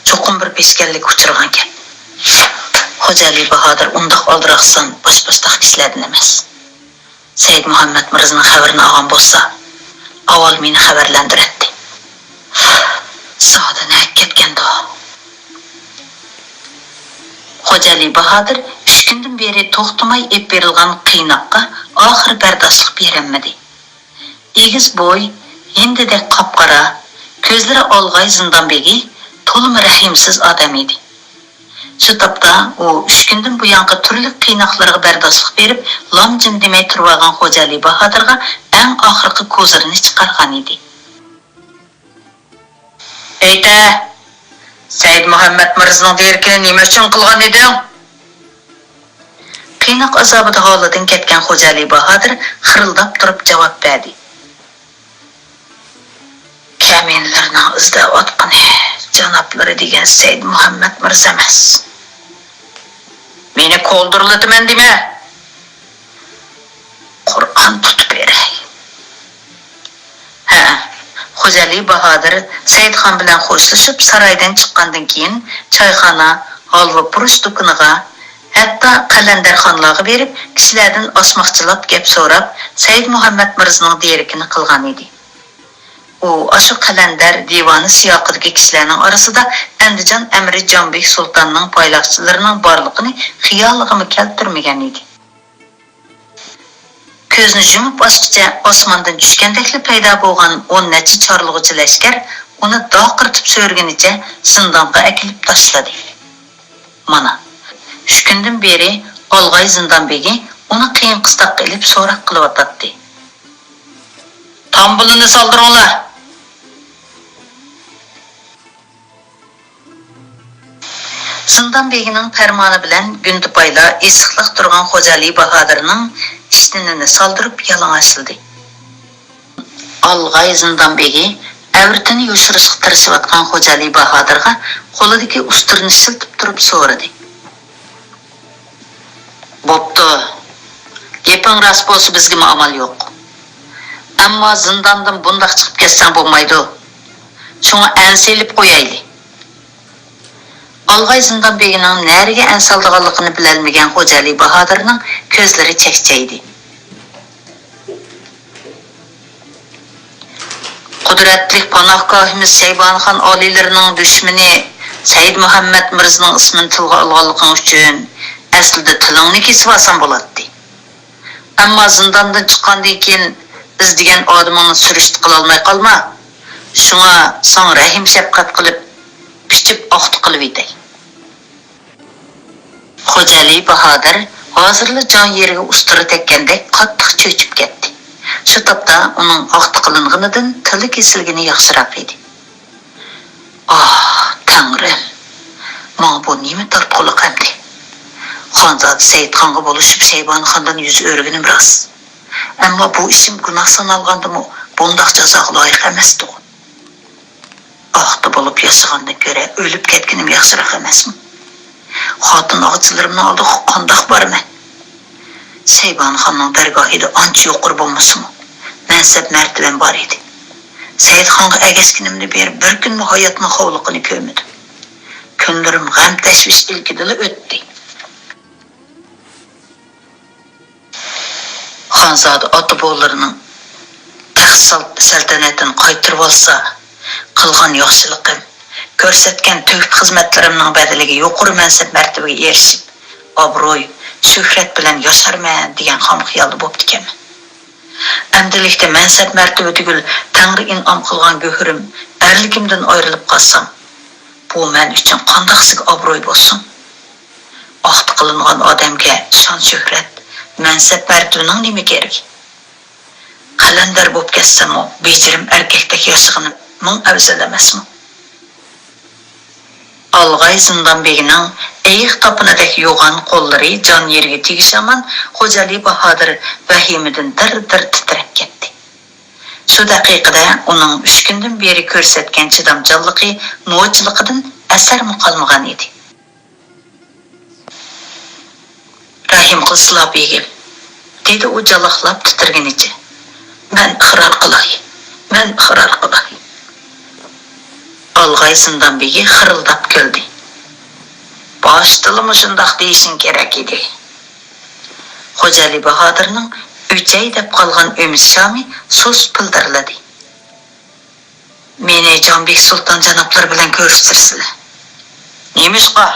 چوقۇم بىر پېشكەللىككە ئۇچرىغان گەپ. خوجالى باھادىر ئۇنداق ئالدىراقسان، پاشپاشتاق كىشىلەردىن ئەمەس. سەيدى مۇھەممەد مىرزىنىڭ خەۋىرىنى ئالغان بولسا، ئاۋۋال مېنى خەۋەرلەندۈرەتتى. زادى نەگە كەتكەندۇ؟ خوجالى باھادىر ئۈچ كۈندىن بېرى توختىماي ئېلىپ بېرىلغان قىيناققا ئاخىرى بەرداشلىق بېرەلمىدى. ئېگىز بوي، ھىندىدەك قاپقارا، كۆزلىرى ئالغاي زىندان بېگى تولىمۇ رەھىمسىز ئادەم ئىدى. شۇ تاپتا ئۇ ئۈچ كۈندىن بۇيانقى تۈرلۈك قىيناقلىرىغا بەرداشلىق بېرىپ، لام-جىم دېمەي تۇرۇۋالغان خوجالى باھادىرغا ئەڭ ئاخىرقى كوزىرىنى چىقارغان ئىدى. ئېيتە، سەيدى مۇھەممەد مىرزىنىڭ دېرىكىنى نېمە ئۈچۈن قىلغان ئىدىڭ؟ قىيناق ئازابىدا ھالىدىن كەتكەن خوجالى باھادىر خىرىلداپ تۇرۇپ جاۋاب بەردى. كامىنلىرىنىڭ ئىزدەۋاتقىنى جانابلىرى دېگەن سەيدى مۇھەممەد مىرزا ئەمەس. مېنى كولدۇرلىتىمەن دېمە. قۇرئان تۇتۇپ بېرەي. ھە، خوجالى باھادىر سەيدخان بىلەن خوشلىشىپ سارايدىن چىققاندىن كېيىن، چايخانا، ھالۋا پۇرۇش دۇكىنىغا، ھەتتا قەلەندەرخانىلارغا بېرىپ، كىشىلەردىن ئاسماقچىلاپ گەپ سوراپ، سەيدى مۇھەممەد مىرزىنىڭ دېرىكىنى قىلغان ئىدى. ئۇ ئاشۇ قەلەندەر دىۋانى سىياقىدىكى كىشىلەرنىڭ ئارىسىدا ئەندىجان ئەمىرى جانبېك سۇلتاننىڭ پايلاقچىلىرىنىڭ بارلىقىنى خىيالىغىمۇ كەلتۈرمىگەن ئىدى. كۆزنى يۇمۇپ ئاچقۇچە ئاسماندىن چۈشكەندەكلا پەيدا بولغان ئون نەچچە چارلىغۇچى لەشكەر ئۇنى داقىرتىپ سۆرىگىنىچە زىندانغا ئەكېلىپ تاشلىدى. مانا، ئۈچ كۈندىن بېرى ئالغاي زىندان بېگى ئۇنى قىيىن قىستاققا ئېلىپ سوراق قىلىۋاتاتتى. تامبۇلىنى سالدۇرۇڭلار! زىندان بېگىنىڭ پەرمانى بىلەن گۈندىپايلار ئېسىقلىق تۇرغان خوجالى باھادىرنىڭ ئىشتىنىنى سالدۇرۇپ يالىڭاچلىدى. ئالغاي زىندان بېگى ئەۋرىتىنى يوشۇرۇشقا تىرىشىۋاتقان خوجالى باھادىرغا قولىدىكى ئۇستىرىنى شىلتىپ تۇرۇپ سورىدى. بوپتۇ. گېپىڭ راست بولسا، بىزگىمۇ ئامال يوق. ئەمما زىنداندىن بۇنداق چىقىپ كەتسەڭ بولمايدۇ. شۇڭا ئەنسە ئېلىپ قويايلى. ئالغاي زىندان بېگىنىڭ نەرىگە ئەنسالىدىغانلىقىنى بىلەلمىگەن خوجالى باھادىرنىڭ كۆزلىرى چەكچەيدى. قۇدرەتلىك پاناھگاھىمىز شەيبانىخان ئالىيلىرىنىڭ دۈشمىنى سەيىد مۇھەممەد مىرزىنىڭ ئىسمىنى تىلغا ئالغانلىقىڭ ئۈچۈن ئەسلىدە تىلىڭنى كېسىۋالسام بولاتتى. ئەمما زىنداندىن چىققاندىن كېيىن ئىزدىگەن ئادىمىڭنى سۈرۈشتە قىلالماي قالما. شۇڭا ساڭا رەھىم-شەپقەت قىلىپ، پىچىپ ئاختا قىلىۋېتەي. خوجالى باھادىر ھازىرلا جان يېرىگە ئۇستىرا تەگكەندەك قاتتىق چۆچۈپ كەتتى. شۇ تاپتا ئۇنىڭ ئاختا قىلىنغىنىدىن تىلى كېسىلگىنى ياخشىراق ئىدى. ئاھ، تەڭرىم! ماڭا بۇ نېمە تارتقۇلۇق ئەمدى؟ خانزادە سەئىدخانغا بولۇشۇپ شەيبانىخاندىن يۈز ئۆرۈگىنىم راست. ئەمما بۇ ئىشىم گۇناھ سانالغاندىمۇ بۇنداق جازاغا لايىق ئەمەستىغۇ. ئاختا بولۇپ ياشىغاندىن كۆرە ئۆلۈپ كەتكىنىم ياخشىراق ئەمەسمۇ؟ خاتۇن ئاغىچىلىرىمنىڭ ئالدىغا قانداق بارىمەن؟ شەيبانىخاننىڭ دەرگاھىدا ئانچە يۇقىرى بولمىسىمۇ، مەنسەپ مەرتىۋەم بار ئىدى. سەئىدخانغا ئەگەشكىنىمدىن بېرى بىر كۈنمۇ ھاياتنىڭ خورلۇقىنى كۆرمىدىم. كۈنلىرىم غەم-تەشۋىش ئىلكىدىلا ئۆتتى. خانزادە ئاتا-بوۋىلىرىنىڭ تەخت سال-، سەلتەنەتىنى قايتۇرۇۋالسا، قىلغان ياخشىلىقىم، كۆرسەتكەن تۆھپە خىزمەتلىرىمنىڭ بەدىلىگە يۇقىرى مەنسەپ مەرتىۋىگە ئېرىشىپ، ئابرۇي، شۆھرەت بىلەن ياشارمەن دېگەن خام خىيالدا بوپتىكەنمەن. ئەمدىلىكتە مەنسەپ مەرتىۋە تۈگۈل، تەڭرى ئىنئام قىلغان گۆھىرىم، ئەرلىكىمدىن ئايرىلىپ قالسام، بۇ مەن ئۈچۈن قانداقسىگە ئابرۇي بولسۇن؟ ئاختا قىلىنغان ئادەمگە شان-شۆھرەت، مەنسەپ-مەرتىۋىنىڭ نېمە كېرىكى؟ قەلەندەر بولۇپ كەتسەممۇ، بېجىرىم ئەركەكتەك ياشىغىنىم مىڭ ئەۋزەل ئەمەسمۇ؟ ئالغاي زىندان بېگىنىڭ ئېيىق تاپىنىدەك يوغان قوللىرى جان يېرىگە تېگىشى ھامان خوجالى باھادىر ۋەھىمىدىن دىر-دىر تىترەپ كەتتى. شۇ دەقىقىدە ئۇنىڭ ئۈچ كۈندىن بېرى كۆرسەتكەن چىدامچانلىقى، نوچىلىقىدىن ئەسەرمۇ قالمىغان ئىدى. رەھىم قىلسىلا، بېگىم، دېدى ئۇ جالاقلاپ تىترىگىنىچە. مەن ئىقرار قىلاي، مەن ئىقرار قىلاي. ئالغاي زىندان بېگى خىرىلداپ كۈلدى. باشتىلا مۇشۇنداق دېيىشىڭ كېرەك ئىدى. خوجالى باھادىرنىڭ ئۈچەي دەپ قالغان ئۈمىد شامى سۇس پىلدىرلىدى. مېنى جانبېك سۇلتان جانابلىرى بىلەن كۆرۈشتۈرسىلە. نېمىشقا؟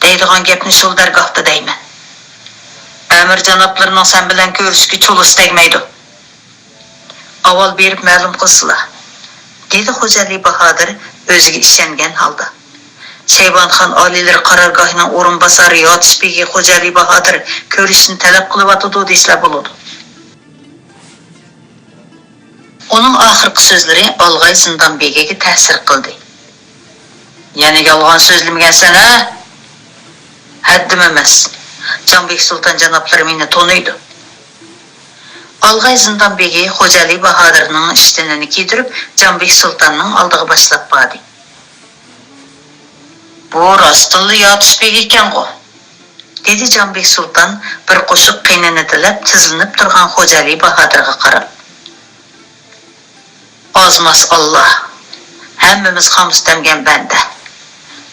دەيدىغان گەپنى شۇ دەرگاھتا دەيمەن. ئەمىر جانابلىرىنىڭ سەن بىلەن كۆرۈشۈشكە چولىسى تەگمەيدۇ. ئاۋۋال بېرىپ مەلۇم قىلسىلا، دېدى خوجالى باھادىر ئۆزىگە ئىشەنگەن ھالدا. شەيبانىخان ئالىيلىرى قارارگاھىنىڭ ئورۇنباسارى ياتۇش بېگى خوجالى باھادىر كۆرۈشۈشنى تەلەپ قىلىۋاتىدۇ دېسىلە بولىدۇ. ئۇنىڭ ئاخىرقى سۆزلىرى ئالغاي زىندان بېگىگە تەسىر قىلدى. يەنە يالغان سۆزلىمىگەنسەن ھە؟ ھەددىم ئەمەس. جانبېك سۇلتان جانابلىرى مېنى تونۇيدۇ. ئالغاي زىندان بېگى خوجالى باھادىرنىڭ ئىشتىنىنى كىيدۈرۈپ، جانبېك سۇلتاننىڭ ئالدىغا باشلاپ باردى. بۇ راستتىنلا ياتۇش بېگى ئىكەنغۇ؟ دېدى جانبېك سۇلتان بىر قوشۇق قېنىنى تىلەپ تىزلىنىپ تۇرغان خوجالى باھادىرغا قاراپ. ئاز-ماز ئاللا، ھەممىمىز خامسۇتەمگەن بەندە،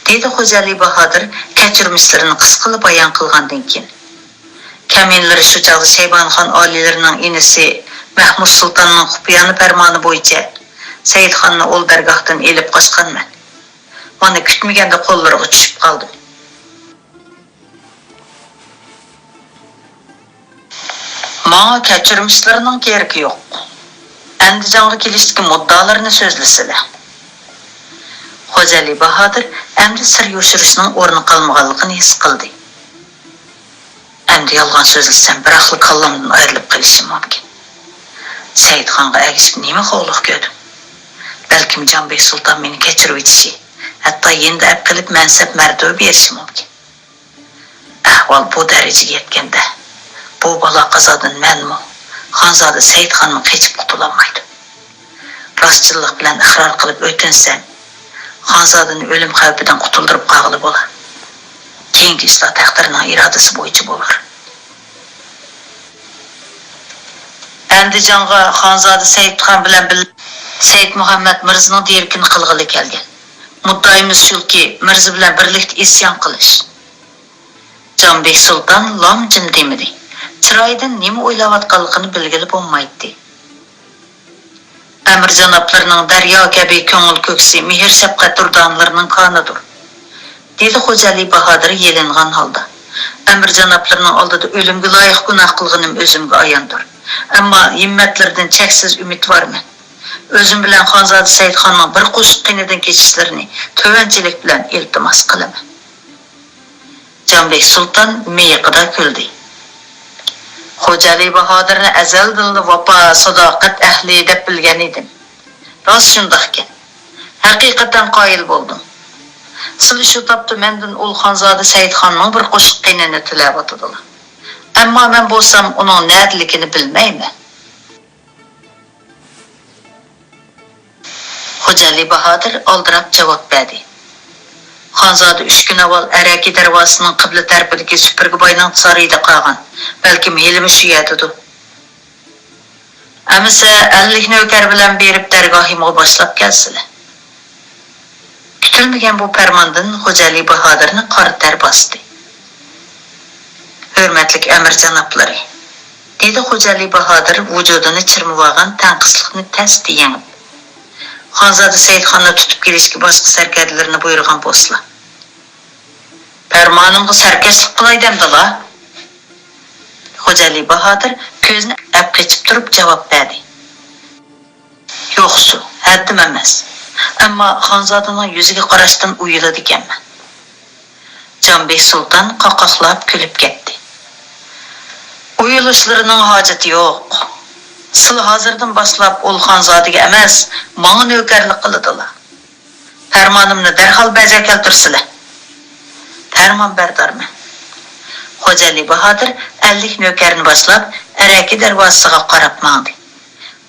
دېدى خوجالى باھادىر كەچۈرمىشلىرىنى قىسقىلا بايان قىلغاندىن كېيىن. كەمىنىلىرى شۇ چاغدا شەيبانىخان ئالىيلىرىنىڭ ئىنىسى مەھمۇد سۇلتاننىڭ خۇپىيانە پەرمانى بويىچە سەئىدخاننى ئۇل دەرگاھتىن ئېلىپ قاچقانمەن. مانا كۈتمىگەندە قوللىرىغا چۈشۈپ قالدىم. ماڭا كەچۈرمىشلىرىنىڭ كېرىكى يوق. ئەندىجانغا كېلىشتىكى مۇددىئالارنى سۆزلىسىلە. خوجالى باھادىر ئەمدى سىر يوشۇرۇشنىڭ ئورنى قالمىغانلىقىنى ھېس قىلدى. ئەمدى يالغان سۆزلىسەم، بىراقلا كاللامدىن ئايرىلىپ قېلىشىم مۇمكىن. سەئىدخانغا ئەگىشىپ نېمە خورلۇق كۆردۈم؟ بەلكىم جانبېك سۇلتان مېنى كەچۈرۈۋېتىشى، ھەتتا يېنىدا ئەپ قېلىپ مەنسەپ مەرتىۋە بېرىشى مۇمكىن. ئەھۋال بۇ دەرىجىگە يەتكەندە، بۇ بالا-قازادىن مەنمۇ، خانزادە سەئىدخانمۇ قېچىپ قۇتۇلالمايدۇ. راستچىللىق بىلەن ئىقرار قىلىپ ئۆتۈنسەم، خانزادىنى ئۆلۈم خەۋپىدىن قۇتۇلدۇرۇپ قالغىلى بولار. كېيىنكى ئىشلار تەقدىرنىڭ ئىرادىسى بويىچە بولۇر. ئەندىجانغا خانزادە سەئىدخان بىلەن بىللە سەئىدمۇھەممەت مىرزىنىڭ دېرىكىنى قىلغىلى كەلگەن. مۇددىئايىمىز شۇكى، مىرزا بىلەن بىرلىكتە ئىسيان قىلىش. جانبېك سۇلتان لام-جىم دېمىدى. چىرايىدىن نېمە ئويلاۋاتقانلىقىنى بىلگىلى بولمايتتى. ئەمىر جانابلىرىنىڭ دەريا كەبى كۆڭۈل كۆكسى، مېھىر-شەپقەت دۇردانىلىرىنىڭ كانىدۇر، دېدى خوجالى باھادىر يېلىنغان ھالدا. ئەمىر جانابلىرىنىڭ ئالدىدا ئۆلۈمگە لايىق گۇناھ قىلغىنىم ئۆزۈمگە ئاياندۇر. ئەمما ھىممەتلىرىدىن چەكسىز ئۈمىدۋارمەن. ئۆزۈم بىلەن خانزادە سەئىدخاننىڭ بىر قوشۇق قېنىدىن كېچىشلىرىنى تۆۋەنچىلىك بىلەن ئىلتىماس قىلىمەن. جانبېك سۇلتان مىيىقىدا كۈلدى. خوجالى باھادىرنى ئەزەلدىنلا ۋاپا، ساداقەت ئەھلى دەپ بىلگەن ئىدىم. راست شۇنداقكەن. ھەقىقەتەن قايىل بولدۇم. سىلى شۇ تاپتا مەندىن ئۇل خانزادە سەئىدخاننىڭ بىر قوشۇق قېنىنى تىلەۋاتىدىلا. ئەمما مەن بولسام ئۇنىڭ نەدىلىكىنى بىلمەيمەن. خوجالى باھادىر ئالدىراپ جاۋاب بەردى. خانزادە ئۈچ كۈن ئاۋۋال ئەرەكى دەرۋازىسىنىڭ قىبلە تەرىپىدىكى سۈپۈرگە باينىڭ سارىيىدا قالغان. بەلكىم ھېلىمۇ شۇ يەردىدۇ. ئەمىسە ئەللىك نۆكەر بىلەن بېرىپ دەرگاھىمغا باشلاپ كەلسىلە. كۈتۈلمىگەن بۇ پەرماندىن خوجالى باھادىرنى قارا تەر باستى. ھۆرمەتلىك ئەمىر جانابلىرى، دېدى خوجالى باھادىر ۋۇجۇدىنى چىرمىۋالغان تەڭقىسلىقنى تەستە يېڭىپ. خانزادە سەئىدخاننى تۇتۇپ كېلىشكە باشقا سەركەردىلىرىنى بۇيرۇغان بولسىلا. پەرمانىمغا سەركەشلىك قىلاي دەمدىلا؟ خوجالى باھادىر كۆزىنى ئەپ قېچىپ تۇرۇپ جاۋاب بەردى. يوقسۇ، ھەددىم ئەمەس. ئەمما خانزادىنىڭ يۈزىگە قاراشتىن ئۇيىلىدىكەنمەن. جانبېك سۇلتان قاقاقلاپ كۈلۈپ كەتتى. ئۇيىلىشلىرىنىڭ ھاجىتى يوق. سىلى ھازىردىن باشلاپ ئۇل خانزادىگە ئەمەس، ماڭا نۆكەرلىك قىلىدىلا. پەرمانىمنى دەرھال بەجا كەلتۈرسىلە. پەرمانبەردارمەن. خوجالى باھادىر ئەللىك نۆكەرنى باشلاپ، ئەرەكى دەرۋازىسىغا قاراپ ماڭدى.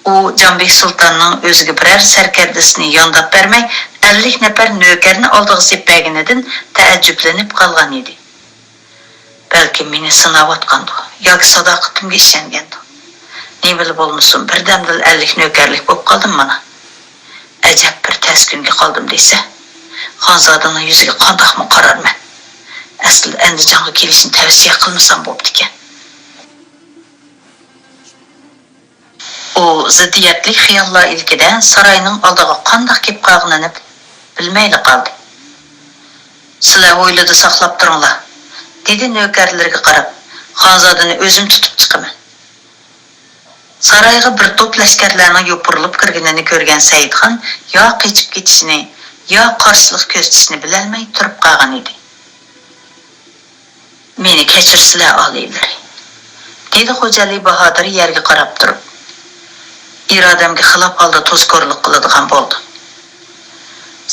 ئۇ جانبېك سۇلتاننىڭ ئۆزىگە بىرەر سەركەردىسىنى يانداپ بەرمەي، ئەللىك نەپەر نۆكەرنى ئالدىغا سېلىپ بەرگىنىدىن تەئەججۈپلىنىپ قالغان ئىدى. بەلكىم مېنى سىناۋاتقاندۇ ياكى ساداقىتىمگە ئىشەنگەندۇ. نېمىلا بولمىسۇن، بىردەمدىلا ئەللىك نۆكەرلىك بولۇپ قالدىم مانا. ئەجەب بىر تەس كۈنگە قالدىم دېسە، خانزادىنىڭ يۈزىگە قانداقمۇ قارارمەن؟ ئەسلىدە ئەندىجانغا كېلىشنى تەۋسىيە قىلمىسام بوپتىكەن. ئۇ زىددىيەتلىك خىياللار ئىلكىدە ساراينىڭ ئالدىغا قانداق كېلىپ قالغىنىنى بىلمەيلا قالدى. سىلەر ھويلىدا ساقلاپ تۇرۇڭلار، دېدى نۆكەرلىرىگە قاراپ، خانزادىنى ئۆزۈم تۇتۇپ چىقىمەن. سارايغا بىر توپ لەشكەرلەرنىڭ يوپۇرۇلۇپ كىرگىنىنى كۆرگەن سەئىدخان يا قېچىپ كېتىشنى، يا قارشىلىق كۆرسىتىشنى بىلەلمەي تۇرۇپ قالغان ئىدى. مېنى كەچۈرسىلە، ئالىيلىرى، دېدى خوجالى باھادىر يەرگە قاراپ تۇرۇپ. ئىرادەمگە خىلاپ ھالدا توزكورلۇق قىلىدىغان بولدۇم.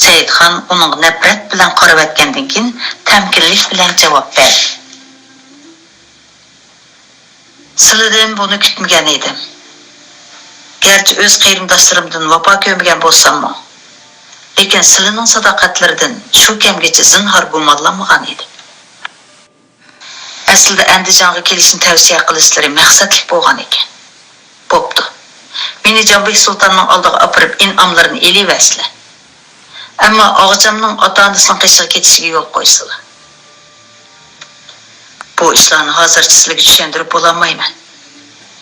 سەئىدخان ئۇنىڭغا نەپرەت بىلەن قارىۋەتكەندىن كېيىن، تەمكىنلىك بىلەن جاۋاب بەردى. سىلىدىن بۇنى كۈتمىگەن ئىدىم. گەرچە ئۆز قېرىنداشلىرىمدىن ۋاپا كۆرمىگەن بولساممۇ، لېكىن سىلىنىڭ ساداقەتلىرىدىن شۇ كەمگىچە زىنھار گۇمانلانمىغان ئىدىم. ئەسلىدە ئەندىجانغا كېلىشنى تەۋسىيە قىلىشلىرى مەقسەتلىك بولغان ئىكەن. بوپتۇ. مېنى جانبېك سۇلتاننىڭ ئالدىغا ئاپىرىپ ئىنئاملىرىنى ئېلىۋەرسىلە. ئەمما ئاغىچامنىڭ ئاتا-ئانىسىنىڭ قېشىغا كېتىشىگە يول قويسىلا. بۇ ئىشلارنى ھازىرچە سىلىگە چۈشەندۈرۈپ بولالمايمەن،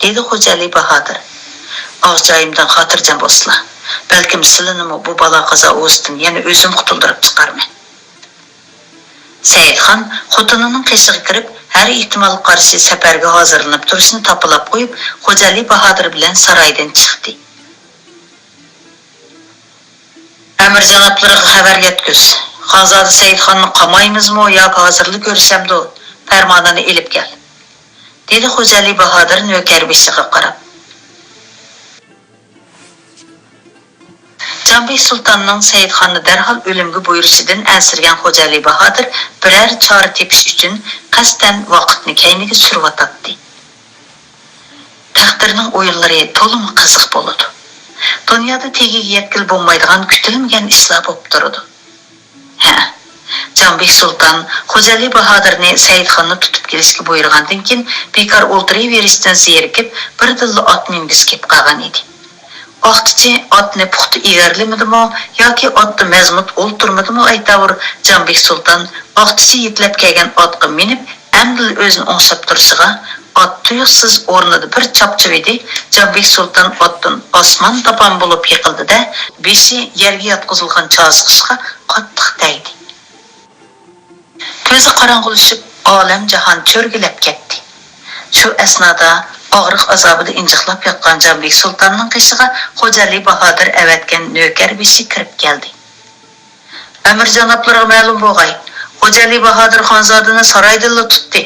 دېدى خوجالى باھادىر. ئاغىچايىمدىن خاتىرجەم بولسىلا، بەلكىم سىلىنىمۇ بۇ بالا-قازا ئۇۋىسىدىن يەنە ئۆزۈم قۇتۇلدۇرۇپ چىقارمەن. سەئىدخان خوتۇنىنىڭ قېشىغا كىرىپ، ھەر ئېھتىمالغا قارشى سەپەرگە ھازىرلىنىپ تۇرۇشنى تاپىلاپ قويۇپ، خوجالى باھادىر بىلەن سارايدىن چىقتى. ئەمىر جانابلىرىغا خەۋەر يەتكۈز، خانزادە سەئىدخاننى قامايمىزمۇ ياكى ھازىرلا كۆرۈشەمدۇ؟ پەرمانىنى ئېلىپ كەل، دېدى خوجالى باھادىر نۆكەربېشىغا قاراپ. جانبېك سۇلتاننىڭ سەئىدخاننى دەرھال ئۆلۈمگە بۇيرۇشىدىن ئەنسىرىگەن خوجالى باھادىر بىرەر چارە تېپىش ئۈچۈن قەستەن ۋاقىتنى كەينىگە سۈرۈۋاتاتتى. تەقدىرنىڭ ئويۇنلىرى تولىمۇ قىزىق بولىدۇ. دۇنيادا تېگىگە يەتكىلى بولمايدىغان كۈتۈلمىگەن ئىشلار بولۇپ تۇرىدۇ. ھە، جانبېك سۇلتان خوجالى باھادىرنى سەئىدخاننى تۇتۇپ كېلىشكە بۇيرۇغاندىن كېيىن، بىكار ئولتۇرۇۋېرىشتىن زېرىكىپ، بىردىنلا ئات مىنگۈسى كېلىپ قالغان ئىدى. ئاقچىچى ئاتنى پۇختا ئېگەرلىمىدىمۇ ياكى ئاتتا مەزمۇت ئولتۇرمىدىمۇ ئەيتاۋۇر، جانبېك سۇلتان ئاقچىچى يېتىلەپ كەلگەن ئاتقا مىنىپ، ئەمدىلا ئۆزىنى ئوڭشاپ تۇرۇشىغا، ئات تۇيۇقسىز ئورنىدا بىر چاپچىۋىدى. جانبېك سۇلتان ئاتتىن ئاسمان تاپان بولۇپ يىقىلدى-دە، بېشى يەرگە ياتقۇزۇلغان چاسقۇچقا قاتتىق تەگدى. كۆزى قاراڭغۇلىشىپ، ئالەم جاھان چۆرگىلەپ كەتتى. شۇ ئەسنادا ئاغرىق ئازابىدا ئىنجىقلاپ ياتقان جانبېك سۇلتاننىڭ قېشىغا خوجالى باھادىر ئەۋەتكەن نۆكەر بېشى كىرىپ كەلدى. ئەمىر جانابلىرىغا مەلۇم بولغاي، خوجالى باھادىر خانزادىنى سارايدىنلا تۇتتى.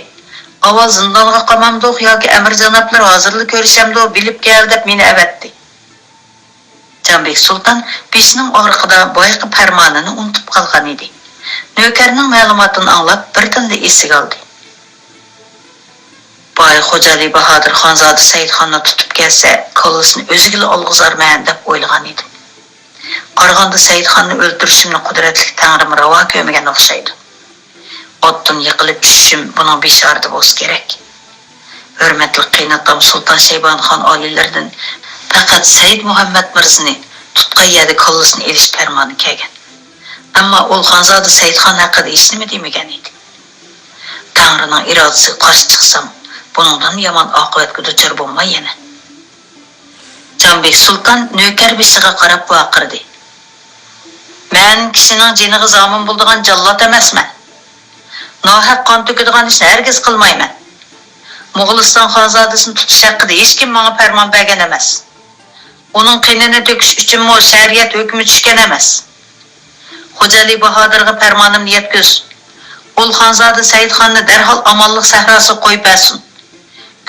ئاۋۋال زىندانغا قامامدۇق ياكى ئەمىر جانابلىرى ھازىرلا كۆرۈشەمدۇ، بىلىپ كەل دەپ مېنى ئەۋەتتى. جانبېك سۇلتان بېشىنىڭ ئاغرىقىدا بايىقى پەرمانىنى ئۇنتۇپ قالغان ئىدى. نۆكەرنىڭ مەلۇماتىنى ئاڭلاپ، بىردىنلا ئېسىگە ئالدى. باي خوجالى باھادىر خانزادە سەئىدخاننى تۇتۇپ كەلسە، كاللىسىنى ئۆزىگىلا ئالغۇزارمەن دەپ ئويلىغان ئىدى. قارىغاندا سەئىدخاننى ئۆلتۈرۈشۈمنى قۇدرەتلىك تەڭرىم راۋا كۆرمىگەن ئوخشايدۇ. ئاتتىن يىقىلىپ چۈشۈشۈم بۇنىڭ بېشارىتى بولسا كېرەك. ھۆرمەتلىك قېيىنئاتام سۇلتان شەيبانى خان ئالىيلىرىدىن پەقەت سەئىد مۇھەممەد مىرزىنى تۇتقان يەردە كاللىسىنى ئېلىش پەرمانى كەلگەن. ئەمما ئۇل خانزادە سەئىدخان ھەققىدە ھېچنېمە دېمىگەن ئىدى. تەڭرىنىڭ ئىرادىسىگە قارشى چىقسام، بۇنىڭدىن يامان ئاقىۋەتكە دۇچار بولماي يەنە. جانبېك سۇلتان نۆكەر بېشىغا قاراپ ۋارقىرىدى. مەن كىشىنىڭ جېنىغا زامىن بولىدىغان جاللات ئەمەسمەن. ناھەق قان تۆكىدىغان ئىشنى ھەرگىز قىلمايمەن. موغۇلىستان خانزادىسىنى تۇتۇش ھەققىدە ھېچكىم ماڭا پەرمان بەرگەن ئەمەس. ئۇنىڭ قېنىنى تۆكۈش ئۈچۈنمۇ شەرىئەت ھۆكمى چۈشكەن ئەمەس. خوجالى باھادىرغا پەرمانىمنى يەتكۈز. ئۇل خانزادە سەئىدخاننى دەرھال ئامانلىق سەھراسىغا قويۇپ بەرسۇن.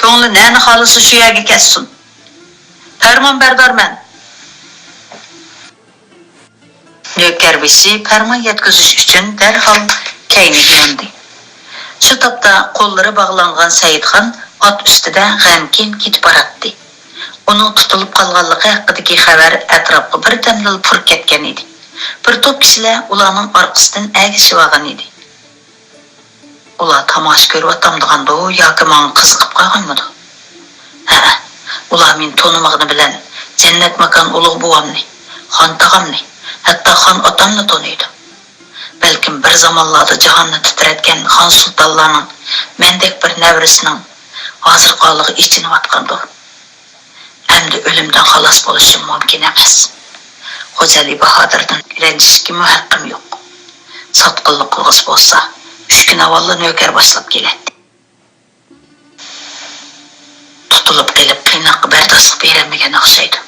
كۆڭلى نەنى خالىسا شۇ يەرگە كەتسۇن. پەرمان بەردارمەن. نۆكەر بېشى پەرمان يەتكۈزۈش ئۈچۈن دەرھال كەينىگە ياندى. شۇ تاپتا قوللىرى باغلانغان سەئىدخان ئات ئۈستىدە غەمكىن كېتىپ باراتتى. ئۇنىڭ تۇتۇلۇپ قالغانلىقى ھەققىدىكى خەۋەر ئەتراپقا بىردەمدىلا پۇرىپ كەتكەن ئىدى. بىر توپ كىشىلەر ئۇلارنىڭ ئارقىسىدىن ئەگىشىۋالغان ئىدى. ئۇلار تاماشا كۆرۈۋاتامدىغاندۇ ياكى ماڭا قىزىقىپ قالغانمىدۇ؟ ھەئە، ئۇلار مېنى تونۇمىغىنى بىلەن جەننەت ماكان ئۇلۇغ بوۋامنى، خان تاغامنى، ھەتتا خان ئاتامنى تونۇيدۇ. بەلكىم بىر زامانلاردا جاھاننى تىترەتكەن خان سۇلتانلارنىڭ مەندەك بىر نەۋرىسىنىڭ ھازىرقى ھالىغا ئېچىنىۋاتقاندۇ؟ ئەمدى ئۆلۈمدىن خالاس بولۇشۇم مۇمكىن ئەمەس. خوجالى باھادىردىن رەنجىشكىمۇ ھەققىم يوق. ساتقىنلىق قىلغۇسى بولسا، ئۈچ كۈن ئاۋۋاللا نۆكەر باشلاپ كېلەتتى. تۇتۇلۇپ قېلىپ، قىيناققا بەرداشلىق بېرەلمىگەن ئوخشايدۇ.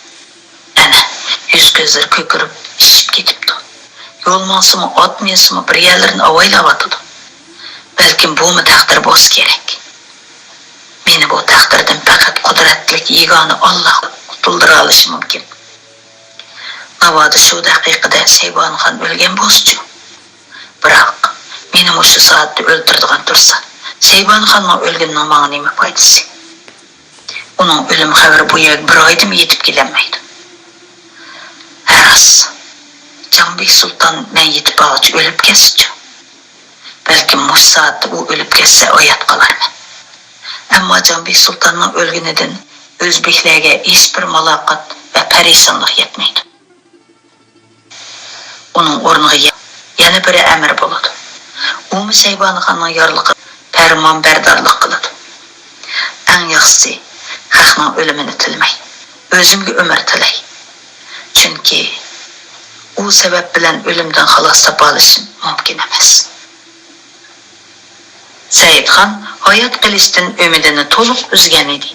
ئەنە، يۈز-كۆزلىرى كۆكىرىپ، شىشىپ كېتىپتۇ. يول ماڭسىمۇ، ئات مىنسىمۇ، بىر يەرلىرىنى ئاۋايلاۋاتىدۇ. بەلكىم بۇمۇ تەقدىر بولسا كېرەك. مېنى بۇ تەقدىردىن پەقەت قۇدرەتلىك يېگانە ئاللا قۇتۇلدۇرالىشى مۇمكىن. ناۋادا شۇ دەقىقىدە شەيبانىخان ئۆلگەن بولسىچۇ؟ بىراق، مېنى مۇشۇ سائەتتە ئۆلتۈرىدىغان تۇرسا، شەيبانىخاننىڭ ئۆلگىنىنىڭ ماڭا نېمە پايدىسى؟ ئۇنىڭ ئۆلۈم خەۋىرى بۇ يەرگە بىر ئايدىمۇ يېتىپ كېلەلمەيدۇ. ھە راست، جانبېك سۇلتان مەن يېتىپ بارغۇچە ئۆلۈپ كەتسىچۇ؟ بەلكىم مۇشۇ سائەتتە ئۇ ئۆلۈپ كەتسە، ھايات قالارمەن. ئەمما جانبېك سۇلتاننىڭ ئۆلگىنىدىن ئۆزبېكلەرگە ھېچبىر مالاقات ۋە پەرىشانلىق يەتمەيدۇ. ئۇنىڭ ئورنىغا يە-، يەنە بىرى ئەمىر بولىدۇ. ئۇمۇ شەيبانىخاننىڭ يارلىقىغا پەرمانبەردارلىق قىلىدۇ. ئەڭ ياخشىسى، خەقنىڭ ئۆلۈمىنى تىلىمەي، ئۆزۈمگە ئۆمۈر تىلەي. چۈنكى ئۇ سەۋەب بىلەن ئۆلۈمدىن خالاس تاپالىشىم مۇمكىن ئەمەس. سەئىدخان ھايات قېلىشتىن ئۈمىدىنى تولۇق ئۈزگەن ئىدى.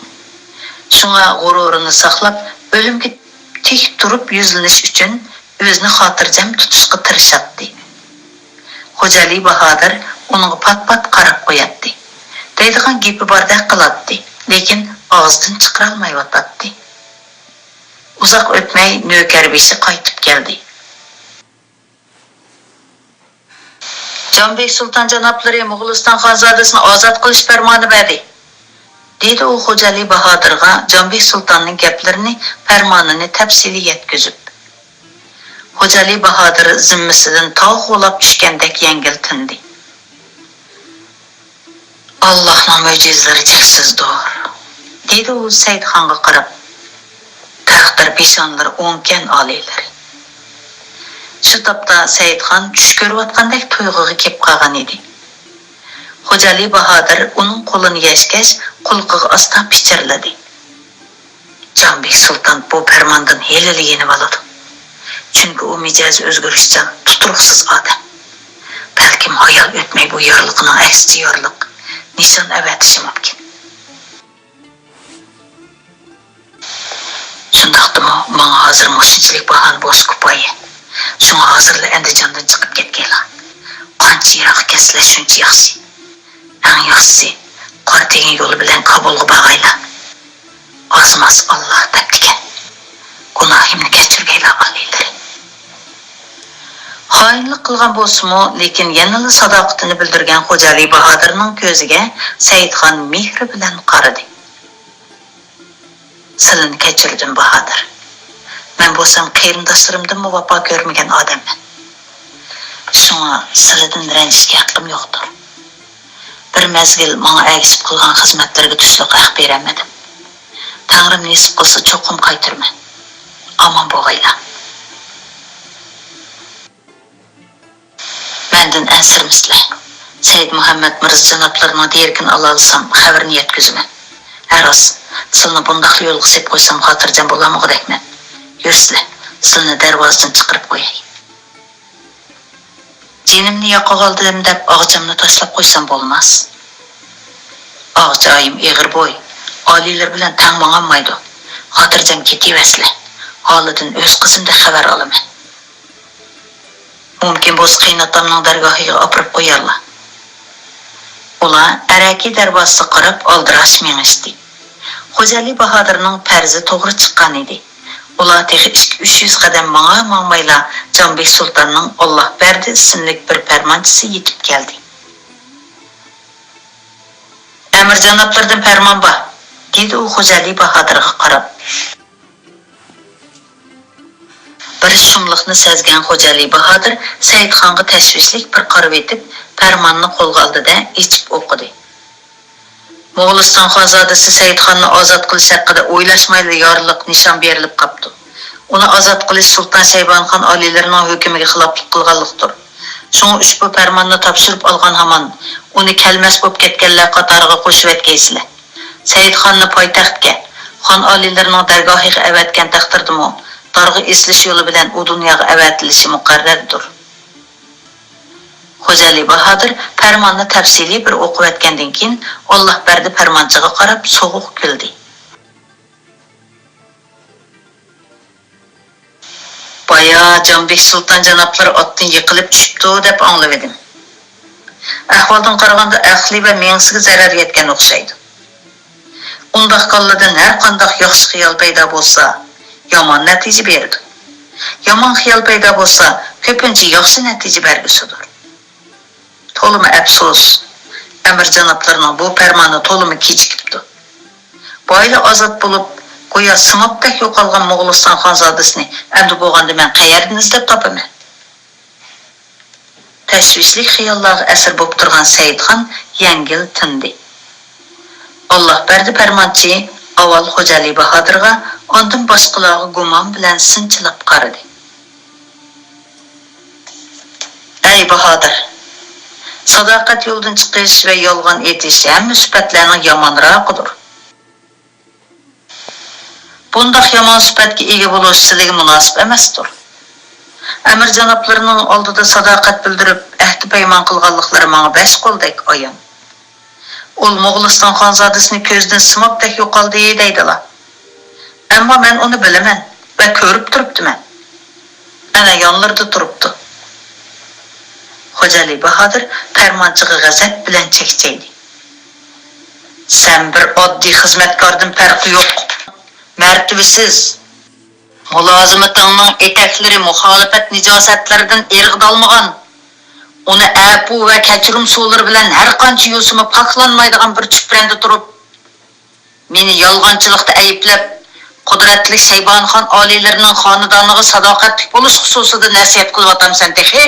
شۇڭا غۇرۇرىنى ساقلاپ، ئۆلۈمگە تىك تۇرۇپ يۈزلىنىش ئۈچۈن ئۆزىنى خاتىرجەم تۇتۇشقا تىرىشاتتى. خوجالى باھادىر ئۇنىڭغا پات-پات قاراپ قوياتتى. دەيدىغان گېپى باردەك قىلاتتى، لېكىن ئاغزىدىن چىقىرالمايۋاتاتتى. ئۇزاق ئۆتمەي نۆكەر بېشى قايتىپ كەلدى. جانبېك سۇلتان جانابلىرى موغۇلىستان خانزادىسىنى ئازاد قىلىش پەرمانى بەردى، دېدى ئۇ خوجالى باھادىرغا جانبېك سۇلتاننىڭ گەپلىرىنى، پەرمانىنى تەپسىلىي يەتكۈزۈپ. خوجالى باھادىر زىممىسىدىن تاغ غۇلاپ چۈشكەندەك يەڭگىل تىندى. ئاللاھنىڭ مۆجىزىلىرى چەكسىزدۇر، دېدى ئۇ سەئىدخانغا قاراپ. تەقدىر پېشانىلىرى ئوڭكەن ئالىيلىرى. شۇ تاپتا سەئىدخان چۈش كۆرۈۋاتقاندەك تۇيغۇغا كېلىپ قالغان ئىدى. خوجالى باھادىر ئۇنىڭ قولىنى يەشكەچ، قۇلىقىغا ئاستا پىچىرلىدى. جانبېك سۇلتان بۇ پەرماندىن ھېلىلا يېنىۋالىدۇ. چۈنكى ئۇ مىجەزى ئۆزگىرىشچان، تۇتۇرۇقسىز ئادەم. بەلكىم ھايال ئۆتمەي بۇ يارلىقىنىڭ ئەكسىچە يارلىق نىشان ئەۋەتىشى مۇمكىن. شۇنداقتىمۇ ماڭا ھازىر مۇشۇنچىلىك باھانە بولسا كۇپايە. شۇڭا ھازىرلا ئەندىجاندىن چىقىپ كەتكەيلا. قانچە يىراققا كەتسىلە شۇنچە ياخشى. ئەڭ ياخشىسى، قارا تېگىن يولى بىلەن كابۇلغا بارغايلا. ئازماس ئاللا دەپتىكەن. گۇناھىمنى كەچۈرگەيلا ئالىيلىرى. خائىنلىق قىلغان بولسىمۇ، لېكىن يەنىلا ساداقىتىنى بىلدۈرگەن خوجالى باھادىرنىڭ كۆزىگە سەئىدخان مېھرى بىلەن قارىدى. سىلىنى كەچۈردۈم، باھادىر. مەن بولسام قېرىنداشلىرىمدىنمۇ ۋاپا كۆرمىگەن ئادەممەن. شۇڭا سىلىدىن رەنجىشكە ھەققىم يوقتۇر. بىر مەزگىل ماڭا ئەگىشىپ قىلغان خىزمەتلىرىگە تۇشلۇق ھەق بېرەلمىدىم. تەڭرىم نېسىپ قىلسا چوقۇم قايتۇرىمەن. ئامان بوغايلا. مەندىن ئەنسىرىمىسىلە. سەئىد مۇھەممەد مىرزا جانابلىرىنىڭ دېرىكىنى ئالالىسام، خەۋىرىنى يەتكۈزىمەن. ھە راست، سىلىنى بۇنداقلا يولغا سېلىپ قويسام، خاتىرجەم بولالمىغۇدەكمەن. يۈرسىلە، سىلىنى دەرۋازىدىن چىقىرىپ قوياي. جېنىمنى ياقىغا ئالدىم دەپ، ئاغىچامنى تاشلاپ قويسام بولماس. ئاغىچايىم ئېغىر بوي، ئالىيلىرى بىلەن تەڭ ماڭالمايدۇ. خاتىرجەم كېتىۋەرسىلە. ھالىدىن ئۆز قىزىمدەك خەۋەر ئالىمەن. مۇمكىن بولسا، قېيىنئاتامنىڭ دەرگاھىغا ئاپىرىپ قويارلا. ئۇلار ئەرەكى دەرۋازىسىغا قاراپ ئالدىراش مېڭىشتى. خوجالى باھادىرنىڭ پەرىزى توغرا چىققان ئىدى. ئۇلار تېخى ئىككى-ئۈچ يۈز قەدەم ماڭا-ماڭمايلا، جانبېك سۇلتاننىڭ ئاللاھبەردى ئىسىملىك بىر پەرمانچىسى يېتىپ كەلدى. ئەمىر جانابلىرىدىن پەرمان بار، دېدى ئۇ خوجالى باھادىرغا قاراپ. بىر شۇملۇقنى سەزگەن خوجالى باھادىر سەئىدخانغا تەشۋىشلىك بىر قارىۋېتىپ، پەرماننى قولىغا ئالدى-دە، ئېچىپ ئوقۇدى. موغۇلىستان خانزادىسى سەئىدخاننى ئازاد قىلىش ھەققىدە ئويلاشمايلا يارلىق نىشان بېرىلىپ قاپتۇ. ئۇنى ئازاد قىلىش سۇلتان شەيبانىخان ئالىيلىرىنىڭ ھۆكمىگە خىلاپلىق قىلغانلىقتۇر. شۇڭا ئۇشبۇ پەرماننى تاپشۇرۇپ ئالغان ھامان، ئۇنى كەلمەس بولۇپ كەتكەنلەر قاتارىغا قوشۇۋەتكەيسىلەر. سەئىدخاننى پايتەختكە، خان ئالىيلىرىنىڭ دەرگاھىغا ئەۋەتكەن تەقدىردىمۇ، دارغا ئېسىلىش يولى بىلەن ئۇ دۇنياغا ئەۋەتىلىشى مۇقەررەردۇر. خوجالى باھادىر پەرماننى تەپسىلىي بىر ئوقۇۋەتكەندىن كېيىن، ئاللاھبەردى پەرمانچىغا قاراپ سوغۇق كۈلدى. بايا جانبېك سۇلتان جانابلىرى ئاتتىن يىقىلىپ چۈشۈپتۇ دەپ ئاڭلىۋىدىم. ئەھۋالدىن قارىغاندا، ئەقلى ۋە مېڭىسىگە زەرەر يەتكەن ئوخشايدۇ. ئۇنداق كاللىدىن ھەر قانداق ياخشى خىيال پەيدا بولسا، يامان نەتىجە بېرىدۇ. يامان خىيال پەيدا بولسا، كۆپىنچە ياخشى نەتىجە بەرگۈسىدۇر. تولىمۇ ئەپسۇس، ئەمىر جانابلىرىنىڭ بۇ پەرمانى تولىمۇ كېچىكىپتۇ. بايىلا ئازاد بولۇپ، گويا سىمابتەك يوقالغان موغۇلىستان خانزادىسىنى ئەمدى بولغاندا مەن قەيەردىن ئىزدەپ تاپىمەن؟ تەشۋىشلىك خىياللارغا ئەسىر بولۇپ تۇرغان سەئىدخان يەڭگىل تىندى. ئاللاھبەردى پەرمانچى ئاۋۋال خوجالى باھادىرغا، ئاندىن باشقىلارغا گۇمان بىلەن سىنچىلاپ قارىدى. ئەي باھادىر! ساداقەت يولىدىن چىقىش ۋە يالغان ئېيتىش ھەممە سۈپەتلەرنىڭ يامانراقىدۇر. بۇنداق يامان سۈپەتكە ئىگە بولۇش سىلىگە مۇناسىپ ئەمەستۇر. ئەمىر جانابلىرىنىڭ ئالدىدا ساداقەت بىلدۈرۈپ، ئەھدى پەيمان قىلغانلىقلىرى ماڭا بەش قولدەك ئايان. ئۇ موغۇلىستان خانزادىسىنى كۆزدىن سىمابتەك يوقالدى دەيدىلا. ئەمما مەن ئۇنى بىلىمەن ۋە كۆرۈپ تۇرۇپتىمەن. ئەنە يانلىرىدا تۇرۇپتۇ. خوجالى باھادىر پەرمانچىغا غەزەپ بىلەن چەكچەيدى. سەن بىر ئاددىي خىزمەتكاردىن پەرقى يوق. مەرتىۋىسىز. مۇلازىمىتىڭنىڭ ئېتەكلىرى مۇخالىپەت نىجاسەتلىرىدىن ئىرغىدالمىغان. ئۇنى ئەپۇ ۋە كەچۈرۈم سۇلىرى بىلەن ھەر قانچە يۇسىمۇ پاكلانمايدىغان بىر چۈپرەندە تۇرۇپ، مېنى يالغانچىلىقتا ئەيىبلەپ، قۇدرەتلىك شەيبانىخان ئالىيلىرىنىڭ خانىدانىغا ساداقەتلىك بولۇش خۇسۇسىدا نەسىھەت قىلىۋاتامسەن تېخى؟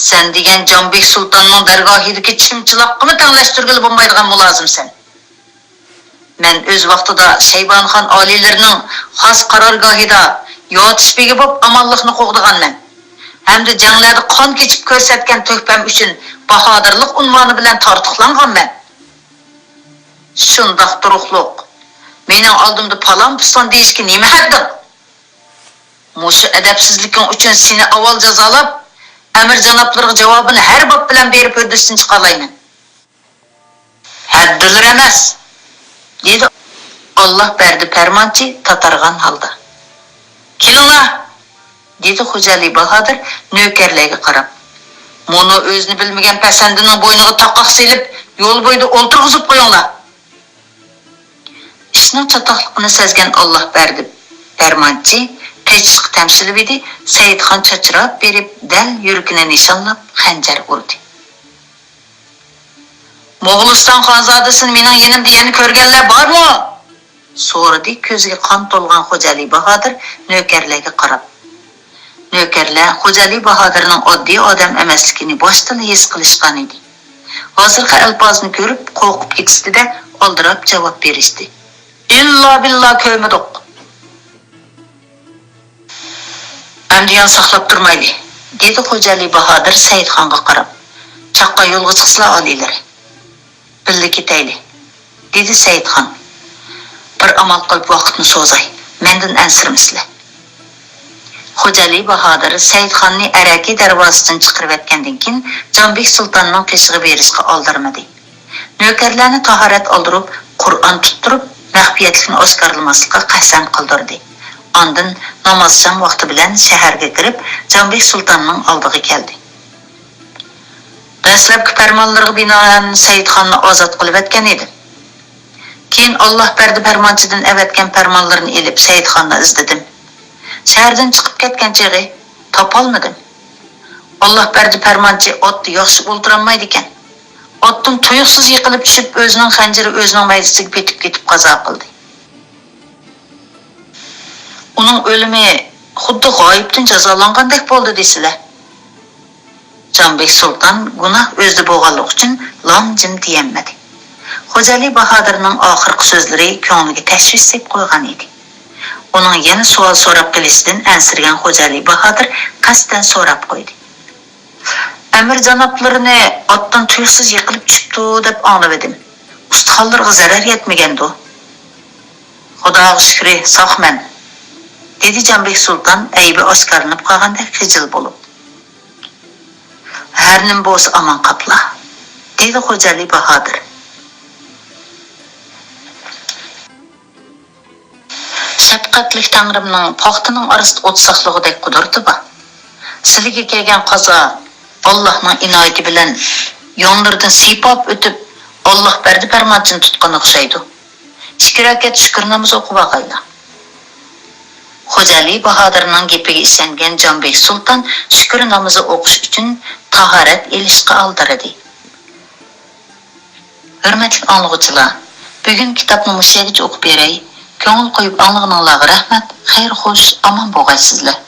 سەن دېگەن جانبېك سۇلتاننىڭ دەرگاھىدىكى چىمچىلاققىمۇ تەڭلەشتۈرگىلى بولمايدىغان مۇلازىمسەن. مەن ئۆز ۋاقتىدا شەيبانىخان ئالىيلىرىنىڭ خاس قارارگاھىدا ياتۇش بېگى بولۇپ ئامانلىقنى قوغدىغانمەن ھەمدە جەڭلەردە قان كېچىپ كۆرسەتكەن تۆھپەم ئۈچۈن باھادىرلىق ئۇنۋانى بىلەن تارتۇقلانغانمەن. شۇنداق تۇرۇقلۇق، مېنىڭ ئالدىمدا پالان-پۇستان دېيىشكە نېمە ھەددىڭ؟ مۇشۇ ئەدەپسىزلىكىڭ ئۈچۈن سېنى ئاۋۋال جازالاپ، ئەمىر جانابلىرىغا جاۋابىنى ھەر باب بىلەن بېرىپ ھۆددىسىدىن چىقالايمەن. ھەددىلىرى ئەمەس، دېدى ئاللا بەردى پەرمانچى تاتارغان ھالدا. كېلىڭلار! دېدى خوجالى باھادىر نۆكەرلەرگە قاراپ. مۇنۇ ئۆزىنى بىلمىگەن پەسەندىنىڭ بوينىغا تاقاق سېلىپ، يول بويىدا ئولتۇرغۇزۇپ قويۇڭلار. ئىشنىڭ چاتاقلىقىنى سەزگەن ئاللا بەردى پەرمانچى، ئېچىشقا تەمشىلىۋىدى، سەئىدخان چاچراپ بېرىپ، دەل يۈرىكىنى نىشانلاپ خەنجەر ئۇردى. «موغۇلىستان خانزادىسىنى مېنىڭ يېنىمدا يەنە كۆرگەنلەر بارمۇ؟» سورىدى كۆزىگە قان تولغان خوجالى باھادىر نۆكەرلەرگە قاراپ. نۆكەرلەر خوجالى باھادىرنىڭ ئاددىي ئادەم ئەمەسلىكىنى باشتىلا ھېس قىلىشقانىدى. ھازىرقى ئەلپازىنى كۆرۈپ قورقۇپ كېتىشتى-دە، ئالدىراپ جاۋاب بېرىشتى. «ئىللا بىللا كۆرمىدۇق.» «ئەمدى يان ساقلاپ تۇرمايلى،» دېدى خوجالى باھادىر سەئىدخانغا قاراپ. «چاققان يولغا چىقسىلا ئالىيلىرى.» «بىللە كېتەيلى،» دېدى سەئىدخان. «بىر ئامال قىلىپ ۋاقىتنى سوزاي، مەندىن ئەنسىرىمىسىلە.» خوجالى باھادىر سەئىدخاننى ئەرەكى دەرۋازىسىدىن چىقىرىۋەتكەندىن كېيىن، جانبېك سۇلتاننىڭ قېشىغا بېرىشقا ئالدىرىمىدى. نۆكەرلەرنى تاھارەت ئالدۇرۇپ، قۇرئان تۇتتۇرۇپ، مەخپىيەتلىكنى ئاشكارىلىماسلىققا قەسەم قىلدۇردى. ئاندىن نامازشام ۋاقتى بىلەن شەھەرگە كىرىپ، جانبېك سۇلتاننىڭ ئالدىغا كەلدى. «دەسلەپكى پەرمانلىرىغا بىنائەن سەئىدخاننى ئازاد قىلىۋەتكەن ئىدىم. كېيىن ئاللاھ بەردى پەرمانچىدىن ئەۋەتكەن پەرمانلىرىنى ئېلىپ، سەئىدخاننى ئىزدىدىم. شەھەردىن چىقىپ كەتكەن چېغى تاپالمىدىم. ئاللاھ بەردى پەرمانچى ئاتتا ياخشى ئولتۇرالمايدىكەن. ئاتتىن تۇيۇقسىز يىقىلىپ چۈشۈپ، ئۆزىنىڭ خەنجىرى ئۆزىنىڭ مەيدىسىگە پېتىپ كېتىپ قازا قىلدى. ئۇنىڭ ئۆلۈمى خۇددى غايىبتىن جازالانغاندەك بولدى دېسىلە.» جانبېك سۇلتان گۇناھ ئۆزىدە بولغانلىقى ئۈچۈن لام-جىم دېيەلمىدى. خوجالى باھادىرنىڭ ئاخىرقى سۆزلىرى كۆڭلىگە تەشۋىش سېلىپ قويغان ئىدى. ئۇنىڭ يەنە سوئال سوراپ قېلىشىدىن ئەنسىرىگەن خوجالى باھادىر قەستەن سوراپ قويدى. «ئەمىر جانابلىرىنى ئاتتىن تۇيۇقسىز يىقىلىپ چۈشۈپتۇ دەپ ئاڭلىۋىدىم. ئۇستىخانلىرىغا زەرەر يەتمىگەندۇ؟» «خۇداغا شۈكرى، ساقمەن،» دېدى جانبېك سۇلتان ئەيىبى ئاشكارىلىنىپ قالغاندەك خىجىل بولۇپ. «ھەر نېمە بولسا ئامان قاپلا،» دېدى خوجالى باھادىر. «شەپقەتلىك تەڭرىمنىڭ پاختىنىڭ ئارىسىدا ئوت ساقلىغۇدەك قۇدرىتى بار. سىلىگە كەلگەن قازا ئاللاھنىڭ ئىنايىتى بىلەن يانلىرىدىن سىيپاپ ئۆتۈپ، ئاللاھ بەردى پەرمانچىنى تۇتقان ئوخشايدۇ. ئىككى رەكەت شۈكۈر نامىزى ئوقۇۋالايلا.» خوجالى باھادىرنىڭ گېپىگە ئىشەنگەن جانبېك سۇلتان شۈكۈر نامىزى ئوقۇش ئۈچۈن تاھارەت ئېلىشقا ئالدىرىدى. ھۆرمەتلىك ئاڭلىغۇچىلار، بۈگۈن كىتابنى مۇشۇ يەرگىچە ئوقۇپ بېرەي. كۆڭۈل قويۇپ ئاڭلىغىنىڭلارغا رەھمەت، خەير خوش، ئامان بولغايسىزلەر.